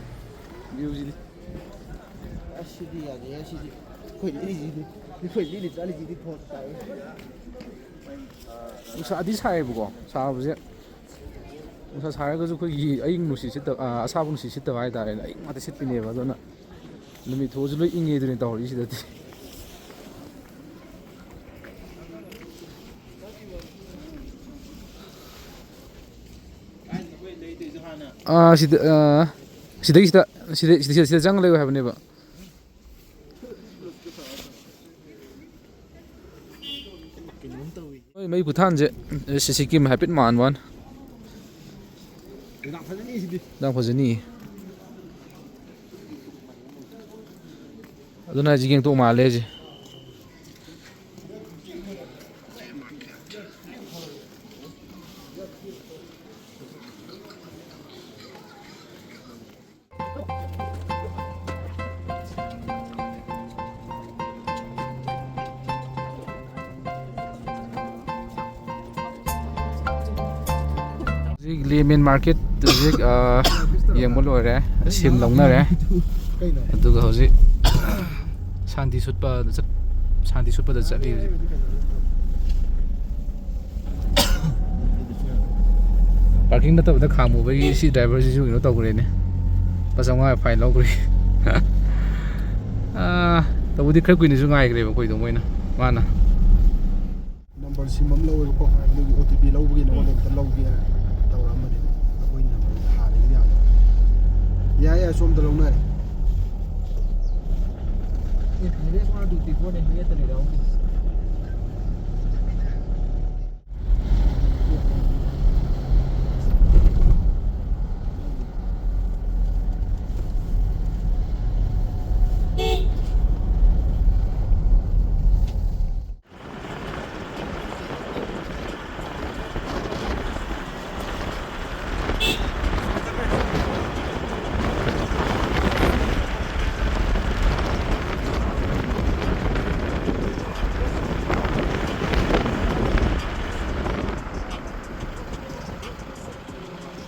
ꯚ꯭ꯌꯨꯁꯤꯗꯤ꯫ ꯑꯁ, ꯁꯤꯗꯤ ꯌꯥꯗꯦꯍꯦ, ꯁꯤꯗꯤ꯫ ꯑꯩꯈꯣꯏ ꯂꯤꯠꯂꯤꯁꯤꯗꯤ, ꯑꯩꯈꯣꯏ ꯂꯤꯠꯂꯤ ꯆꯥꯂꯤꯁꯤꯗꯤ ꯐꯣꯟ ꯇꯥꯏ꯫ ꯅꯨꯡꯁꯥꯗꯤ ꯁꯥꯏꯌꯦꯕꯀꯣ, ꯁꯥꯕꯁꯦ, ꯅꯨꯡꯁꯥ ꯁꯥꯔꯒꯁꯨ ꯑꯩꯈꯣꯏꯒꯤ ꯑꯏꯪ ꯅꯨꯡꯁꯤꯠ ꯁꯤꯠꯇꯕ, ꯑ, ꯑꯁꯥꯕ ꯅꯨꯡꯁꯤꯠ ꯁꯤꯠꯇꯕ ꯍꯥꯏꯇꯥꯔꯦꯅꯦ, ꯑꯏꯪ ꯉꯥꯛꯇ ꯁꯤꯠꯄꯤꯅꯦꯕ꯫ ꯑꯗꯨꯅ ꯅꯨꯃꯤꯠ ꯊꯣꯛꯑꯁꯨ ꯂꯣꯏ ꯏꯪꯉꯦ ꯑꯗꯨꯅꯤ ꯇꯧꯔꯤꯁꯤꯗꯗꯤ꯫ ꯑꯥ, ꯁꯤꯗ, ꯑꯥ, ꯁꯤꯗꯩꯁꯤꯗ, ꯁꯤꯗ, ꯁꯤꯗ, ꯁꯤꯗ, ꯁꯤꯗ ꯆꯪꯉ ꯂꯩꯌꯨ ꯍꯥꯏꯕꯅꯦꯕ꯫ ꯃꯣꯏ ꯃꯩ ꯈꯨꯊꯥꯟꯁꯦ, ꯁꯤ ꯁꯤꯀꯤꯝ ꯍꯥꯏꯐꯦꯠ ꯃꯥꯟꯕ ꯋꯥꯅꯤ꯫ ꯌꯥꯝ ꯐꯖꯅꯤ꯫ ꯑꯗꯨꯅ ꯍꯥꯏꯁꯦ, ꯌꯦꯡꯊꯣꯛ ꯃꯥꯜꯂꯦ ꯍꯥꯏꯁꯦ꯫ ꯍꯧꯖꯤꯛ ꯂꯦꯃꯦꯟ ꯃꯥꯔꯀꯦꯠ ꯍꯧꯖꯤꯛ, ꯑ, ꯌꯦꯡꯕ ꯂꯣꯏꯔꯦ, ꯁꯤꯝ ꯂꯧꯅꯔꯦ꯫ ꯑꯗꯨꯒ ꯍꯧꯖꯤꯛ ꯁꯥꯟꯇꯤ ꯁꯨꯠꯄ ꯆꯠ-, ꯁꯥꯟꯇꯤ ꯁꯨꯠꯄꯗ ꯆꯠꯂꯤ ꯍꯧꯖꯤꯛ꯫ ꯄꯥꯔꯀꯤꯡ ꯅꯠꯇꯕꯗ ꯈꯥꯝꯃꯨꯕꯒꯤ ꯁꯤ ꯗ꯭ꯔꯥꯏꯚꯔꯁꯤꯁꯨ ꯀꯩꯅꯣ ꯇꯧꯈ꯭ꯔꯦꯅꯦ, ꯂꯨꯄꯥ ꯆꯥꯝꯃꯉꯥ ꯐꯥꯏꯟ ꯂꯧꯈ꯭ꯔꯦ꯫ ꯑꯥ, ꯇꯧꯕꯗꯤ ꯈꯔ ꯀꯨꯏꯅꯁꯨ ꯉꯥꯏꯈ꯭ꯔꯦꯕ ꯑꯩꯈꯣꯏꯗꯣ, ꯃꯣꯏꯅ, ꯃꯥꯅ꯫ ꯅꯝꯕꯔ ꯁꯤꯝ ꯑꯃ ꯂꯧꯋꯦꯕꯀꯣ, ꯑꯗꯨꯒꯤ ꯑꯣ ꯇꯤ ꯄꯤ ꯂꯧꯕꯒꯤ ꯅꯉꯣꯟꯗ ꯑꯝꯇ ꯂꯧꯒꯦꯅ ꯇꯧꯔꯛꯑꯝꯕꯅꯦꯕ꯫ ꯑꯩꯈꯣꯏ ꯅꯝꯕꯔꯗ ꯍꯥꯟꯅꯒꯤꯗꯤ ꯌꯥꯗꯕ꯫ ꯌꯥꯏ, ꯌꯥꯏ, ꯁꯣꯝꯗ ꯂꯧꯅꯔꯦ꯫ ꯑꯦ, ꯅꯔꯦꯁ ꯃꯥ ꯇꯨ ꯇꯤ ꯐꯣꯔꯅꯦ, ꯃꯤ ꯑꯇ ꯂꯩꯔꯦ, ꯑꯍꯨꯝ꯫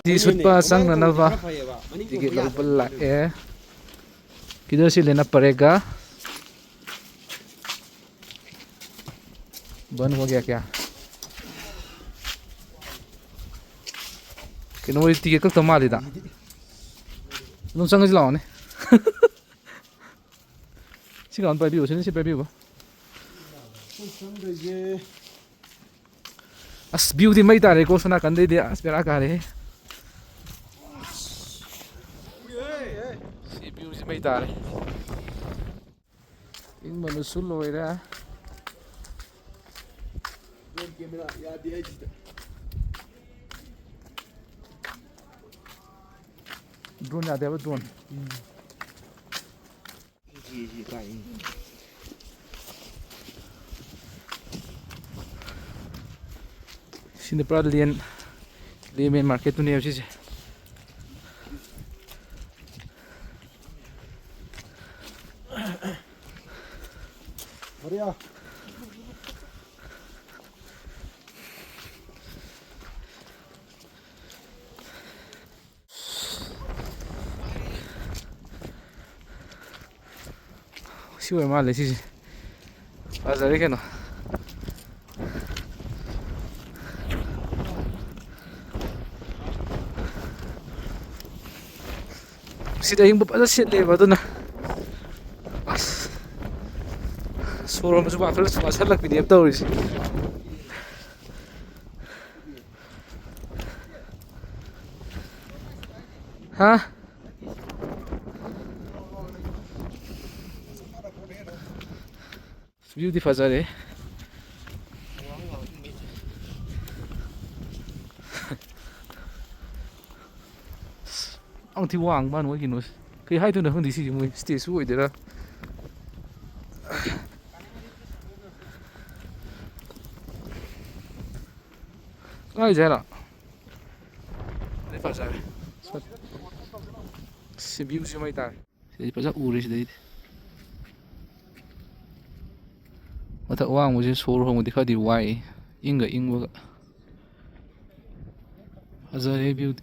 ꯁꯤ ꯁꯨꯠꯄ ꯆꯪꯅꯅꯕ ꯇꯤꯀꯦꯠ ꯂꯧꯕ ꯂꯥꯛꯑꯦ꯫ ꯀꯤꯗ ꯁꯤ ꯂꯦꯅ ꯄꯔꯦꯒ꯫ ꯕꯟ ꯍꯣ ꯒꯌꯥ ꯀꯌꯥ? ꯀꯩꯅꯣ, ꯃꯣꯏ ꯇꯤꯀꯦꯠ ꯀꯛꯇ ꯃꯥꯜꯂꯤꯗ꯫ ꯑꯗꯨꯝ ꯆꯪꯉꯁꯤ ꯂꯥꯛꯑꯣꯅꯦ꯫ ꯁꯤ ꯀꯥꯟ ꯄꯥꯏꯕꯤꯌꯨ, ꯁꯤꯅ ꯁꯤ ꯄꯥꯏꯕꯤꯌꯨ꯫ ꯑꯁ, ꯚ꯭ꯌꯨꯗꯤ ꯃꯩ ꯇꯥꯔꯦꯀꯣ ꯁꯣꯝ ꯅꯥꯀꯟꯗꯩꯗꯤ꯫ ꯑꯁ, ꯕꯦꯔꯥ ꯀꯥꯔꯦꯍꯦ꯫ ꯁꯤ ꯚ꯭ꯌꯨꯁꯤ ꯃꯩ ꯇꯥꯔꯦ꯫ ꯏꯪꯕꯅꯁꯨ ꯂꯣꯏꯔꯦ꯫ ꯗ꯭ꯔꯣꯟ ꯌꯥꯗꯦ ꯍꯥꯏꯕ, ꯗ꯭ꯔꯣꯟ꯫ ꯁꯤꯅ ꯄꯨꯔꯥ ꯂꯦꯟ, ꯂꯦꯟ ꯃꯦꯟ ꯃꯥꯔꯀꯦꯠꯇꯨꯅꯦꯕ ꯁꯤꯁꯦ꯫ ꯁꯤ ꯑꯣꯏ ꯃꯥꯜꯂꯦ ꯁꯤꯁꯦ꯫ ꯐꯖꯔꯦ ꯀꯩꯅꯣ꯫ ꯁꯤꯗ ꯑꯌꯤꯡꯕ ꯐꯖ ꯁꯤꯠꯂꯦꯕ, ꯑꯗꯨꯅ ꯑꯁ, ꯁꯣꯔ ꯍꯣꯟꯕꯁꯨ ꯋꯥꯈꯜ ꯋꯥꯁꯜꯂꯛꯄꯤꯅꯦꯕ ꯇꯧꯔꯤꯁꯦ꯫ ꯍꯥ? ꯚ꯭ꯌꯨꯗꯤ ꯐꯖꯔꯦ꯫ ꯌꯥꯝ ꯊꯤ ꯋꯥꯡꯕ ꯃꯥꯅ ꯃꯣꯏ ꯀꯩꯅꯣꯁꯦ꯫ ꯀꯩ ꯍꯥꯏꯗꯣꯏꯅꯣ ꯈꯪꯗꯦ ꯁꯤꯁꯦ, ꯃꯣꯏ ꯁ꯭ꯇꯦꯖꯁꯨ ꯑꯣꯏꯗꯣꯏꯔꯥ? ꯀꯥꯏꯁꯦ ꯍꯥꯏꯔꯣ? ꯑꯗꯩ ꯐꯖꯔꯦ꯫ ꯁꯤ ꯚ꯭ꯌꯨꯁꯤ ꯃꯩ ꯇꯥꯔꯦ꯫ ꯁꯤꯗꯩ ꯐꯖ ꯎꯔꯦ ꯁꯤꯗꯩꯗꯤ꯫ ꯃꯊꯛ ꯑꯋꯥꯡꯕꯁꯦ ꯁꯣꯔ ꯍꯣꯟꯕꯗꯤ ꯈꯔꯗꯤ ꯋꯥꯏ, ꯏꯪꯒ ꯏꯪꯕꯒ꯫ ꯐꯖꯔꯦ ꯚ꯭ꯌꯨꯗꯤ꯫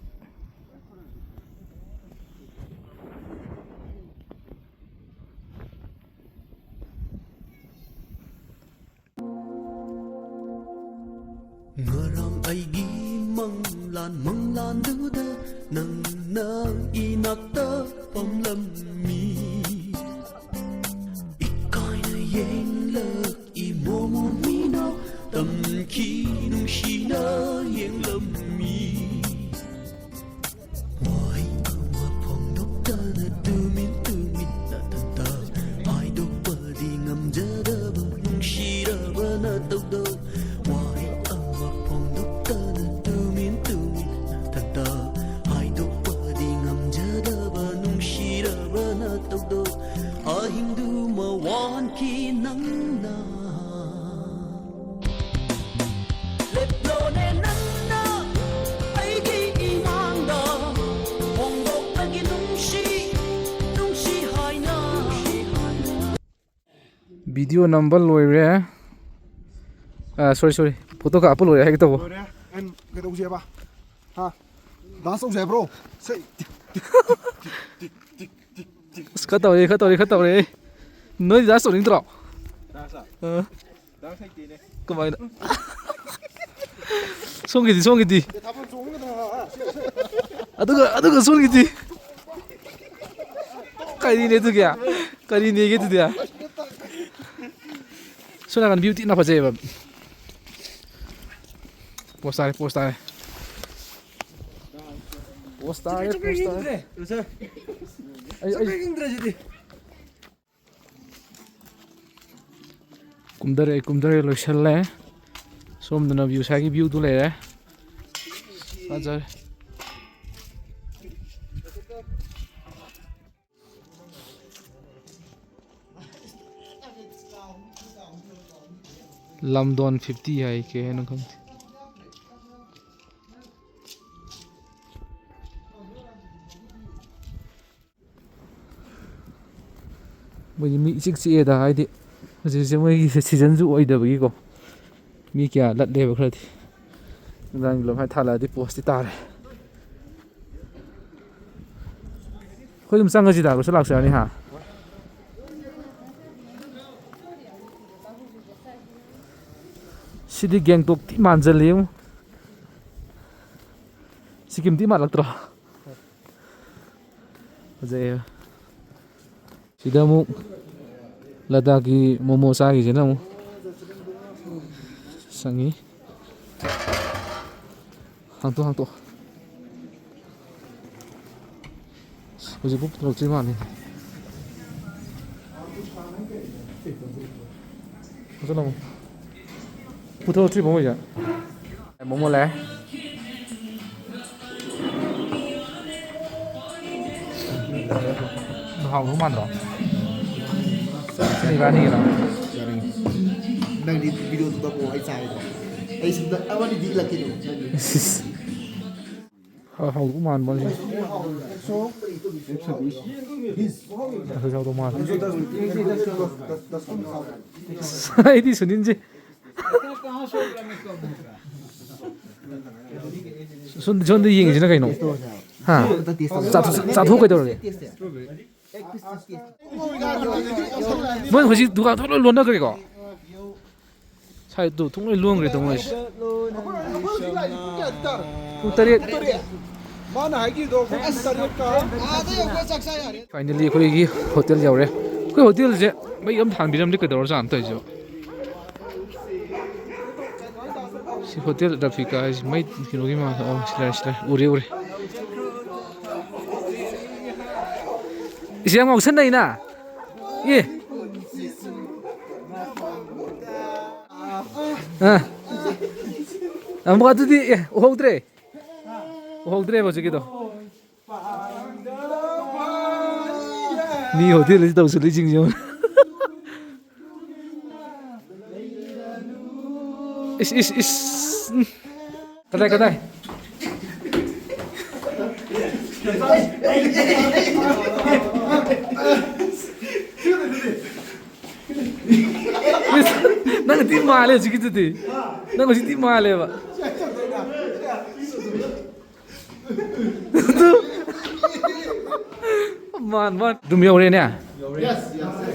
ꯃꯪꯂꯥꯟꯗꯨꯗ ꯅꯪꯅ ꯏꯅꯥꯛꯇ ꯐꯝꯂꯝꯃꯤ꯫ ꯏꯀꯥꯏꯅ ꯌꯦꯡꯂꯛꯏ ꯃꯣꯃꯣꯟ ꯃꯤꯅ ꯇꯝꯈꯤ ꯅꯨꯡꯁꯤꯅ ꯌꯦꯡꯂꯝꯃꯤ꯫ ꯋꯥꯍꯩ ꯑꯃ ꯐꯣꯡꯗꯣꯛꯇꯅ ꯇꯨꯃꯤꯟ ꯇꯨꯃꯤꯟ ꯅꯥꯇꯟꯇ ꯍꯥꯏꯗꯣꯛꯄꯗꯤ ꯉꯝꯖꯗꯕ ꯅꯨꯡꯁꯤꯔꯕ ꯅꯇꯧꯗꯣ꯫ ꯋꯥꯍꯩ ꯑꯃ ꯐꯣꯡꯗꯣꯛꯇꯅ ꯇꯨꯃꯤꯟ ꯇꯨꯃꯤꯟ ꯅꯥꯇꯟꯇ ꯍꯥꯏꯗꯣꯛꯄꯗꯤ ꯉꯝꯖꯗꯕ ꯅꯨꯡꯁꯤꯔꯕ ꯅꯇꯧꯗꯣ꯫ ꯑꯍꯤꯡꯗꯨꯃ ꯋꯥꯍꯟꯈꯤ ꯅꯪꯅ꯫ ꯂꯦꯞꯂꯣꯅꯦ ꯅꯪꯅ ꯑꯩꯒꯤ ꯏꯃꯥꯡꯗ ꯐꯣꯡꯗꯣꯛꯂꯒꯦ ꯅꯨꯡꯁꯤ, ꯅꯨꯡꯁꯤ ꯍꯥꯏꯅ꯫ ꯚꯤꯗꯤꯑꯣ ꯅꯝꯕ ꯂꯣꯏꯔꯦ꯫ ꯑ, ꯁꯣꯔꯤ, ꯁꯣꯔꯤ, ꯐꯣꯇꯣ ꯀꯥꯞꯄ ꯂꯣꯏꯔꯦ ꯍꯥꯏꯒꯦ ꯇꯧꯕ꯫ ꯂꯣꯏꯔꯦ꯫ ꯑꯦꯟ ꯀꯩꯗꯧꯁꯦꯕ? ꯍꯥ? ꯗꯥꯟꯁ ꯇꯧꯁꯦ ꯍꯥꯏꯕ꯭ꯔꯣ? ꯁꯦ, ꯇꯤꯛ, ꯇꯤꯛ, ꯇꯤꯛ, ꯇꯤꯛ, ꯇꯤꯛ, ꯇꯤꯛ, ꯇꯤꯛ, ꯇꯤꯛ꯫ ꯑꯁ, ꯈꯔ ꯇꯧꯔꯦ, ꯈꯔ ꯇꯧꯔꯦ, ꯈꯔ ꯇꯧꯔꯦ꯫ ꯅꯣꯏꯗꯤ ꯗꯥꯟꯁ ꯇꯧꯅꯤꯡꯗ꯭ꯔꯣ? ꯗꯥꯟꯁ? ꯑ꯫ ꯗꯥꯟꯁ ꯍꯩꯇꯦꯅꯦ꯫ ꯀꯃꯥꯏꯅ? ꯁꯣꯝꯒꯤꯗꯤ, ꯁꯣꯝꯒꯤꯗꯤ꯫ ꯑꯦ, ꯊꯥꯕꯜ ꯆꯣꯡꯒꯗ꯭ꯔꯥ? ꯑꯗꯨꯒ, ꯑꯗꯨꯒ ꯁꯣꯝꯒꯤꯗꯤ꯫ ꯀꯔꯤꯅꯦ ꯑꯗꯨꯒꯤ? ꯀꯔꯤꯅꯦꯒꯦ ꯑꯗꯨꯗꯤ? ꯁꯣꯝ ꯅꯥꯀꯟ ꯚ꯭ꯌꯨ ꯊꯤꯅ ꯐꯖꯩꯑꯕ꯫ ꯄꯣꯁ ꯇꯥꯔꯦ, ꯄꯣꯁ ꯇꯥꯔꯦ꯫ ꯄꯣꯁ ꯇꯥꯔꯦ, ꯄꯣꯁ ꯇꯥꯔꯦ꯫ ꯑꯩ, ꯑꯩ ꯀꯨꯝꯊꯔꯛꯑꯦ, ꯀꯨꯝꯊꯔꯛꯑꯦ, ꯂꯣꯏꯁꯜꯂꯦ꯫ ꯁꯣꯝꯗꯅ ꯚ꯭ꯌꯨ, ꯁ꯭ꯋꯥꯏꯒꯤ ꯚ꯭ꯌꯨꯗꯨ ꯂꯩꯔꯦ꯫ ꯐꯖꯔꯦ꯫ ꯂꯝꯗꯣꯟ ꯐꯤꯐꯇꯤ ꯍꯥꯏ, ꯀꯩ ꯍꯥꯏꯅꯣ ꯈꯪꯗꯦ꯫ ꯃꯣꯏꯗꯤ ꯃꯤ ꯏꯆꯤꯛ ꯆꯤꯛꯑꯦꯗ, ꯍꯥꯏꯗꯤ ꯍꯧꯖꯤꯛꯁꯦ ꯃꯣꯏꯒꯤ ꯁꯤꯖꯟꯁꯨ ꯑꯣꯏꯗꯕꯒꯤꯀꯣ꯫ ꯃꯤ ꯀꯌꯥ ꯂꯠꯂꯦꯕ ꯈꯔꯗꯤ꯫ ꯅꯨꯡꯗꯥꯡꯒꯤ ꯂꯝꯍꯥꯏ ꯊꯥꯜꯂꯛꯑꯗꯤ ꯄꯣꯁꯇꯤ ꯇꯥꯔꯦ꯫ ꯑꯩꯈꯣꯏ ꯑꯗꯨꯝ ꯆꯪꯉꯁꯤꯗ, ꯀꯩꯁꯨ ꯂꯥꯛꯆꯔꯅꯤ ꯍꯥ꯫ ꯁꯤꯗꯤ ꯒꯦꯡꯇꯣꯛ ꯊꯤ ꯃꯥꯟꯖꯜꯂꯦꯉꯣ꯫ ꯁꯤꯀꯤꯝꯗꯤ ꯃꯥꯜꯂꯛꯇ꯭ꯔꯣ? ꯐꯖꯩꯌꯦ꯫ ꯁꯤꯗ ꯑꯃꯨꯛ ꯂꯗꯥꯛꯀꯤ ꯃꯣꯃꯣ ꯆꯥꯈꯤꯁꯤꯅ ꯑꯃꯨꯛ ꯆꯪꯉꯤ꯫ ꯍꯥꯡꯇꯣꯛ, ꯍꯥꯡꯇꯣꯛ꯫ ꯍꯧꯖꯤꯛꯄꯨ ꯄꯨꯊꯣꯔꯛꯇ꯭ꯔꯤ ꯃꯥꯜꯂꯤ꯫ ꯐꯖꯅ ꯑꯃꯨꯛ ꯄꯨꯊꯣꯔꯛꯇ꯭ꯔꯤꯕꯣ ꯃꯣꯏꯁꯦ? ꯃꯣꯃꯣ ꯂꯩ꯫ ꯍꯥꯎꯗꯧ ꯃꯥꯟꯗ꯭ꯔꯣ? ꯁꯤꯅ ꯏꯕꯥꯅꯤꯒꯤꯔꯣ? ꯅꯪꯗꯤ ꯚꯤꯗꯤꯑꯣꯗꯨꯗ ꯀꯣ ꯑꯩ ꯆꯥꯏꯗꯣ꯫ ꯑꯩ ꯁꯤꯗ ꯑꯃꯅꯤꯗꯤ ꯏꯜꯂꯛꯀꯦ ꯑꯗꯨꯝ꯫ ꯍꯥꯎꯗꯧ ꯃꯥꯟꯕ ꯋꯥꯅꯤ꯫ ꯑꯗꯨ ꯍꯥꯎꯗꯧ ꯃꯥꯜꯂꯦ꯫ ꯑꯩꯗꯤ ꯁꯨꯅꯤꯟꯁꯦ꯫ ꯁꯣꯝꯗ, ꯁꯣꯝꯗ ꯌꯦꯡꯉꯤꯁꯤꯅ ꯀꯩꯅꯣ? ꯍꯥ? ꯆꯥꯊꯣꯛ-, ꯆꯥꯊꯣꯛ ꯀꯩꯗꯧꯔꯒꯦ? ꯃꯣꯏ ꯍꯧꯖꯤꯛ ꯗꯨꯀꯥꯟ ꯊꯣꯛ ꯂꯣꯏ ꯂꯣꯟꯅꯈ꯭ꯔꯦꯀꯣ? ꯁꯥꯏꯠꯇꯨ ꯊꯣꯡ ꯂꯣꯏ ꯂꯣꯟꯈ꯭ꯔꯦ ꯇꯧ ꯃꯣꯏꯁꯦ꯫ ꯄꯨꯡ ꯇꯔꯦꯠ꯫ ꯃꯥꯅ ꯍꯥꯏꯈꯤꯕꯗꯣ ꯄꯨꯡ ꯇꯔꯦꯠꯀ꯫ Finally ꯑꯩꯈꯣꯏꯒꯤ ꯍꯣꯇꯦꯜ ꯌꯧꯔꯦ꯫ ꯑꯩꯈꯣꯏ ꯍꯣꯇꯦꯜꯁꯦ ꯃꯩ ꯑꯝ ꯊꯥꯟꯕꯤꯔꯝꯗꯦ, ꯀꯩꯗꯧꯔꯖꯥꯠꯅꯣ ꯇꯧꯔꯤꯁꯤꯕꯣ? ꯁꯤ ꯍꯣꯇꯦꯜ ꯔꯐꯤꯀꯥ ꯍꯥꯏꯁꯤ ꯃꯩ ꯀꯩꯅꯣꯒꯤ ꯃꯥꯜꯂꯦ꯫ ꯑꯣ, ꯁꯤ ꯂꯩꯔꯦ, ꯁꯤ ꯂꯩꯔꯦ꯫ ꯎꯔꯦ, ꯎꯔꯦ꯫ ꯏꯁ, ꯌꯥꯝ ꯉꯥꯎꯁꯟꯅꯩꯅ꯫ ꯑꯦ꯫ ꯑ꯫ ꯑꯃꯨꯛ ꯑꯗꯨꯗꯤ, ꯑꯦ, ꯎꯍꯧꯗ꯭ꯔꯦ꯫ ꯎꯍꯧꯗ꯭ꯔꯦꯕ ꯍꯧꯖꯤꯛꯀꯤꯗꯣ꯫ ꯃꯤ ꯍꯣꯇꯦꯜꯗ ꯇꯧꯁꯜꯂꯤꯁꯤꯡꯁꯦ ꯌꯦꯡꯉꯨ꯫ ꯏꯁ, ꯏꯁ, ꯏꯁ꯫ ꯎꯝ꯫ ꯀꯗꯥꯏ, ꯀꯗꯥꯏ? ꯏꯁ, ꯅꯪ ꯊꯤ ꯃꯥꯜꯂꯦ ꯍꯧꯖꯤꯛꯀꯤꯗꯨꯗꯤ꯫ ꯅꯪ ꯍꯧꯖꯤꯛ ꯊꯤ ꯃꯥꯜꯂꯦꯕ꯫ ꯃꯥꯟ, ꯃꯥꯟ꯫ ꯑꯗꯨꯝ ꯌꯧꯔꯦꯅꯦ?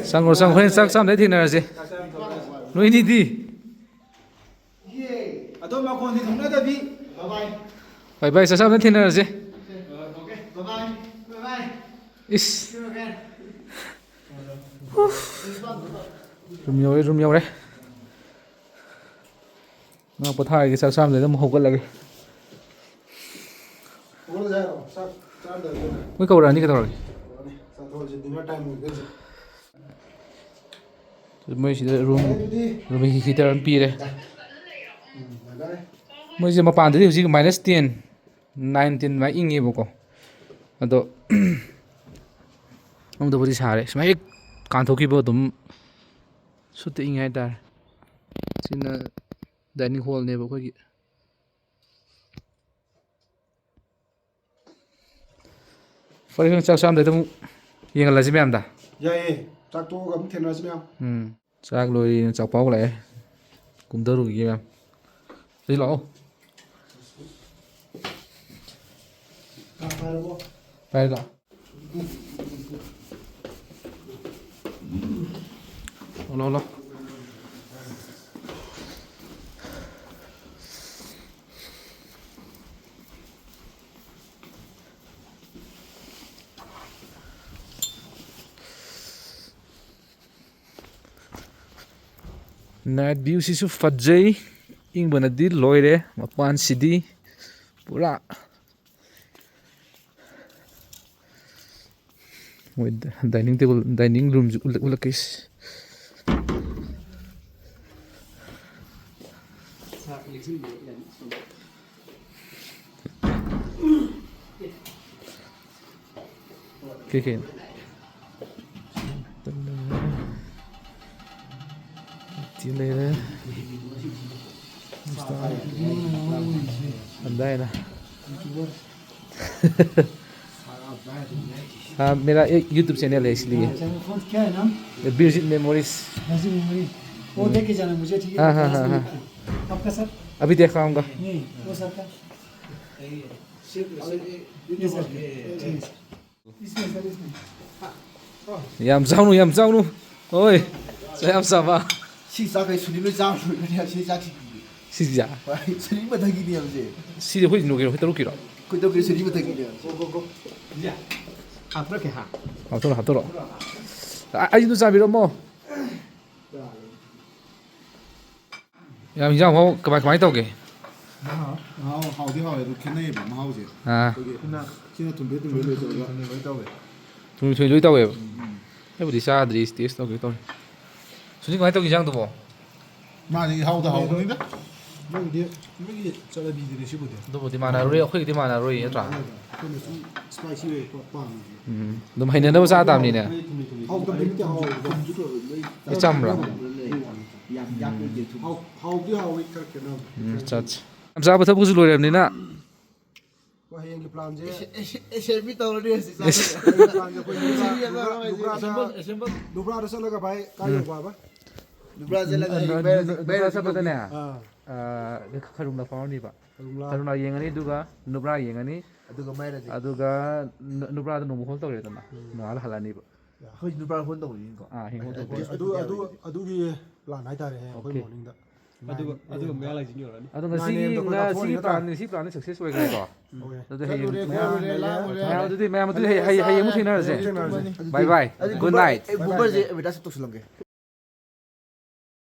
ꯆꯪꯉꯣ, ꯆꯪꯉꯣ꯫ ꯍꯣꯔꯦꯟ ꯆꯥꯛ ꯆꯥꯝꯗꯥꯏ ꯊꯦꯡꯅꯔꯁꯦ꯫ ꯅꯣꯏꯅꯤꯗꯤ? ꯑꯗꯣ ꯃꯈꯣꯟꯗꯤ ꯊꯣꯛꯅꯗꯕꯤ꯫ ꯕꯥꯏ ꯕꯥꯏ, ꯆꯥꯛ ꯆꯥꯕꯗ ꯊꯦꯡꯅꯔꯁꯦ꯫ ꯏꯁ꯫ ꯔꯨꯝ ꯌꯧꯔꯦ, ꯔꯨꯝ ꯌꯧꯔꯦ꯫ ꯉꯥꯏꯍꯥꯛ ꯄꯣꯊꯥꯔꯒꯦ, ꯆꯥꯛ ꯆꯥꯔꯝꯗꯥꯏꯗ ꯑꯃꯨꯛ ꯍꯧꯒꯠꯂꯒꯦ꯫ ꯍꯧꯒꯠꯂꯁꯦ ꯍꯥꯏꯔꯣ? ꯆꯥꯛ ꯆꯥꯔꯝꯗꯥꯏꯗ ꯑꯣꯏꯅ ꯃꯣꯏ ꯀꯧꯔꯛꯑꯅꯤ ꯀꯩꯗꯧꯔꯒꯦ? ꯀꯧꯔꯛꯑꯅꯤ꯫ ꯆꯥꯊꯣꯛꯑꯁꯤ, dinner time ꯑꯣꯏꯗꯣꯏꯁꯦ꯫ ꯃꯣꯏꯁꯤꯗ ꯔꯨꯝ, ꯑꯗꯨꯗꯤ ꯔꯨꯝ ꯍꯤꯇꯔ ꯑꯃ ꯄꯤꯔꯦ꯫ ꯎꯝ, ꯌꯥꯔꯦ꯫ ꯃꯣꯏꯁꯦ ꯃꯄꯥꯟꯗꯗꯤ ꯍꯧꯖꯤꯛ minus ten, nine ten ꯑꯗꯨꯃꯥꯏꯅ ꯏꯪꯉꯦꯕꯀꯣ꯫ ꯑꯗꯣ ꯑꯃꯨꯛꯇꯕꯨꯗꯤ ꯁꯥꯔꯦ꯫ ꯁꯨꯃꯥꯏꯅ ꯍꯦꯛ ꯀꯥꯟꯊꯣꯛꯈꯤꯕ ꯑꯗꯨꯝ ꯁꯨꯠꯇ ꯏꯪꯉꯦ ꯍꯥꯏꯇꯥꯔꯦ꯫ ꯁꯤꯅ dining hallꯅꯦꯕ ꯑꯩꯈꯣꯏꯒꯤ꯫ ꯐꯔꯦ, ꯆꯥꯛ ꯆꯥꯔꯝꯗꯥꯏꯗ ꯑꯃꯨꯛ ꯌꯦꯡꯍꯜꯂꯁꯤ ꯃꯌꯥꯝꯗ꯫ ꯌꯥꯏꯌꯦ, ꯆꯥꯛ ꯇꯣꯛꯑꯒ ꯑꯃꯨꯛ ꯊꯦꯡꯅꯔꯁꯤ ꯃꯌꯥꯝ꯫ ꯎꯝ, ꯆꯥꯛ ꯂꯣꯏꯔꯦꯅ ꯆꯥꯛꯄꯥꯎ ꯂꯥꯛꯑꯦ, ꯀꯨꯝꯊꯔꯨꯈꯤꯒꯦ ꯃꯌꯥꯝ꯫ ꯁꯤ ꯂꯥꯛꯑꯣ꯫ ꯆꯥꯛ ꯄꯥꯏꯔꯕꯣ? ꯄꯥꯏꯔꯦ, ꯂꯥꯛꯑꯣ꯫ Hello, hello. Night viewꯁꯤꯁꯨ ꯐꯖꯩ, ꯏꯪꯕꯅꯗꯤ ꯂꯣꯏꯔꯦ ꯃꯄꯥꯟꯁꯤꯗꯤ ꯄꯨꯔꯥ꯫ ꯃꯣꯏ dining table, dining roomꯁꯨ ꯎꯠꯂꯛ-, ꯎꯠꯂꯛꯀꯦꯁꯦ꯫ ꯀꯩ ꯀꯩꯅꯣ? ꯇꯤ ꯂꯩꯔꯦ꯫ ꯑꯗꯥꯏꯅ꯫ हाँ, मेरा एक YouTube चैनल है, इसलिए। अच्छा, वो कौन, क्या है नाम? ये Virgin Memories। Virgin Memory। वो देख के जाना मुझे, ठीक है? हाँ, हाँ, हाँ, हाँ। आपका सर? अभी देख रहा हूँ। नहीं, वो सर का। ये सर। ठीक है सर। इसमें सर, इसमें। ꯌꯥꯝ ꯆꯥꯎꯅꯨ, ꯌꯥꯝ ꯆꯥꯎꯅꯨ꯫ ꯍꯣꯏ, ꯆꯥꯛ ꯌꯥꯝ ꯆꯥꯕ꯫ ꯁꯤ ꯆꯥꯛ ꯀꯩ ꯁꯨꯅꯤ ꯂꯣꯏ ꯆꯥꯕ ꯂꯣꯏꯔꯅꯤ, ꯁꯤ ꯆꯥꯛꯁꯤ꯫ ꯁꯤꯁꯦ? ꯁꯤꯔꯤ ꯃꯊꯛꯀꯤꯅꯦ ꯍꯥꯏꯕꯁꯦ꯫ ꯁꯤꯗꯤ ꯑꯩꯈꯣꯏ ꯅꯣꯏꯒꯤꯔꯣ? ꯑꯩꯈꯣꯏ ꯇꯔꯨꯛꯀꯤꯔꯣ? ꯑꯩꯈꯣꯏ ꯇꯔꯨꯛꯀꯤ ꯁꯤꯔꯤ ꯃꯊꯛꯀꯤꯅꯦ ꯍꯥꯏꯕꯁꯦ꯫ ꯍꯥꯞꯇꯣꯔꯛꯀꯦ, ꯍꯥ? ꯍꯥꯞꯇꯣꯔꯛꯑꯣ, ꯍꯥꯞꯇꯣꯔꯛꯑꯣ꯫ ꯑ-, ꯑꯩꯁꯨ ꯆꯥꯕꯤꯔꯝꯃꯣ꯫ ꯌꯥꯝ ꯏꯟꯖꯥꯡ ꯍꯥꯎ-, ꯀꯃꯥꯏ, ꯀꯃꯥꯏ ꯇꯧꯒꯦ? ꯃꯍꯥꯎ, ꯍꯥꯎꯗꯤ ꯍꯥꯎꯋꯦ, ꯑꯗꯨ ꯈꯦꯠꯅꯩꯌꯦꯕ ꯃꯍꯥꯎꯁꯦ꯫ ꯑꯥ꯫ ꯑꯩꯈꯣꯏꯒꯤ ꯁꯤꯅ ꯊꯨꯝꯕꯦ ꯊꯨꯝꯕꯦ ꯂꯣꯏ ꯇꯧꯔꯒ ꯂꯣꯏ ꯇꯧꯋꯦ꯫ ꯊꯨꯝ ꯊꯨꯝ ꯂꯣꯏ ꯇꯧꯋꯦꯕ? ꯎꯝ꯫ ꯑꯩꯕꯨꯗꯤ ꯆꯥꯗ꯭ꯔꯤ, ꯇꯦꯁ ꯇꯧꯒꯦ ꯇꯧꯔꯤ꯫ ꯁꯨꯖꯤꯠ, ꯀꯃꯥꯏ ꯇꯧꯒꯦ ꯏꯟꯖꯥꯡꯗꯨꯕꯣ? ꯃꯥꯗꯤ ꯏꯍꯥꯎꯗ ꯍꯥꯎꯕꯅꯤꯗ꯫ ꯃꯣꯏꯒꯤꯗꯤ, ꯃꯣꯏꯒꯤ ꯆꯠꯅꯕꯤꯗꯨꯅꯦ ꯁꯤꯕꯨꯗꯤ꯫ ꯑꯗꯨꯕꯨꯗꯤ ꯃꯥꯟꯅꯔꯣꯏ, ꯑꯩꯈꯣꯏꯒꯤꯗꯤ ꯃꯥꯟꯅꯔꯣꯏ, ꯅꯠꯇ꯭ꯔꯥ? ꯑꯩꯈꯣꯏꯅ ꯁꯨꯝ spicy ꯑꯣꯏꯕ ꯄꯥꯝꯃꯤꯁꯦ꯫ ꯎꯝ, ꯑꯗꯨꯝ ꯍꯩꯅꯅꯕ ꯆꯥ ꯇꯥꯕꯅꯤꯅꯦ꯫ ꯍꯥꯎꯇꯕꯗꯤ ꯅꯠꯇꯦ, ꯍꯥꯎꯋꯦ꯫ ꯑꯗꯨꯝ ꯑꯩ ꯆꯝꯕ꯭ꯔꯥ? ꯍꯥꯎ-, ꯍꯥꯎꯗꯤ ꯍꯥꯎꯋꯤ, ꯈꯔ ꯈꯦꯠꯅꯕ꯫ ꯎꯝ, ꯑꯠꯆꯥ, ꯑꯠꯆꯥ꯫ ꯌꯥꯝ ꯆꯥꯕ ꯊꯛꯄꯁꯨ ꯂꯣꯏꯔꯕꯅꯤꯅ꯫ ꯑꯩꯈꯣꯏ ꯍꯌꯦꯡꯒꯤ planꯁꯦ, ꯑꯦꯁ-, ꯑꯦꯁ-, assembly ꯇꯧꯔꯅꯤ ꯍꯧꯖꯤꯛ꯫ ꯑꯦꯁ-, ꯍꯌꯦꯡꯒꯤ planꯁꯦ ꯑꯩꯈꯣꯏ ꯅꯨꯕ꯭ꯔꯥ-, ꯅꯨꯕ꯭ꯔꯥꯗ, ꯅꯨꯕ꯭ꯔꯥꯗ ꯆꯠꯂꯒ ꯚꯥꯏ ꯀꯥꯏ ꯎꯝ꯫ ꯌꯧꯕ ꯍꯥꯏꯕ? ꯅꯨꯕ꯭ꯔꯥ ꯆꯠꯂꯒ ꯅꯨ-, ꯍꯌꯦꯡ ꯅꯨ-, ꯚꯥꯏ ꯅꯨꯕ꯭ꯔꯥ ꯍꯧꯖꯤꯛ ꯆꯠꯄꯗꯅꯦ, ꯇꯧꯕꯤ-, ꯑꯥ꯫ ꯑꯥ, ꯈꯔꯨꯡꯗ ꯐꯥꯎꯔꯅꯤꯕ꯫ ꯈꯔꯨꯡꯂꯥ꯫ ꯈꯔꯨꯡꯂꯥ ꯌꯦꯡꯉꯅꯤ, ꯑꯗꯨꯒ ꯅꯨꯕ꯭ꯔꯥ ꯌꯦꯡꯉꯅꯤ꯫ ꯑꯗꯨꯒ ꯃꯥꯏꯔꯥꯗꯤ? ꯑꯗꯨꯒ ꯅꯨ-, ꯅꯨꯕ꯭ꯔꯥꯗ ꯅꯣꯡꯃ hold ꯇꯧꯔꯦꯗꯅ, ꯎꯝ꯫ ꯅꯣꯡꯉꯥꯜꯂ ꯍꯜꯂꯛꯑꯅꯤꯕ꯫ ꯑꯩꯈꯣꯏ ꯅꯨꯕ꯭ꯔꯥ hold ꯇꯧꯕꯅꯤꯅꯀꯣ꯫ ꯑꯥ, ꯍꯌꯦꯡ hold ꯇꯧꯕ꯫ ꯑꯗꯨ, ꯑꯗꯨ, ꯑꯗꯨꯒꯤ plan ꯍꯥꯏꯇꯥꯔꯦ, ꯍꯌꯦꯡ ꯑꯩꯈꯣꯏ okay꯫ Morningꯗ꯫ ꯑꯗꯨꯒ, ꯅꯥꯏꯟ ꯑꯗꯨꯒ ꯃꯌꯥ ꯂꯥꯏꯖꯤꯡ ꯌꯧꯔꯛꯑꯅꯤ꯫ ꯑꯗꯣ ꯉꯁꯤꯒꯤ, ꯅꯥꯏꯟ ꯑꯦꯝꯗ ꯉꯁꯤꯒꯤ ꯀꯥꯞꯊꯣꯛꯑꯅꯤ ꯅꯠꯇ꯭ꯔꯥ? Plan, ꯉꯁꯤ planꯁꯦ success ꯑꯣꯏꯈ꯭ꯔꯦꯀꯣ꯫ ꯎꯝ꯫ ꯑꯣꯀꯦ꯫ ꯑꯗꯨꯗꯤ ꯍꯌꯦꯡ ꯆꯠꯂꯨꯔꯦ, ꯃꯌꯥꯝ, ꯀꯣꯏꯔꯨꯔꯦ, ꯂꯥꯡꯉꯨꯔꯦ꯫ ꯃꯌꯥꯝ ꯑꯗꯨꯗꯤ, ꯃꯌꯥꯝ ꯑꯗꯨꯗꯤ ꯍꯌꯦꯡ, ꯍꯌꯦꯡ, ꯍꯌꯦꯡ ꯑꯃꯨꯛ ꯊꯦꯡꯅꯔꯁꯦ꯫ ꯊꯦꯡꯅꯔꯁꯦ꯫ Bye bye꯫ ꯑꯗꯨ Good night꯫ ꯑꯩ Uberꯁꯦ advertise ꯇꯧꯁꯤꯜꯂꯝꯒꯦ꯫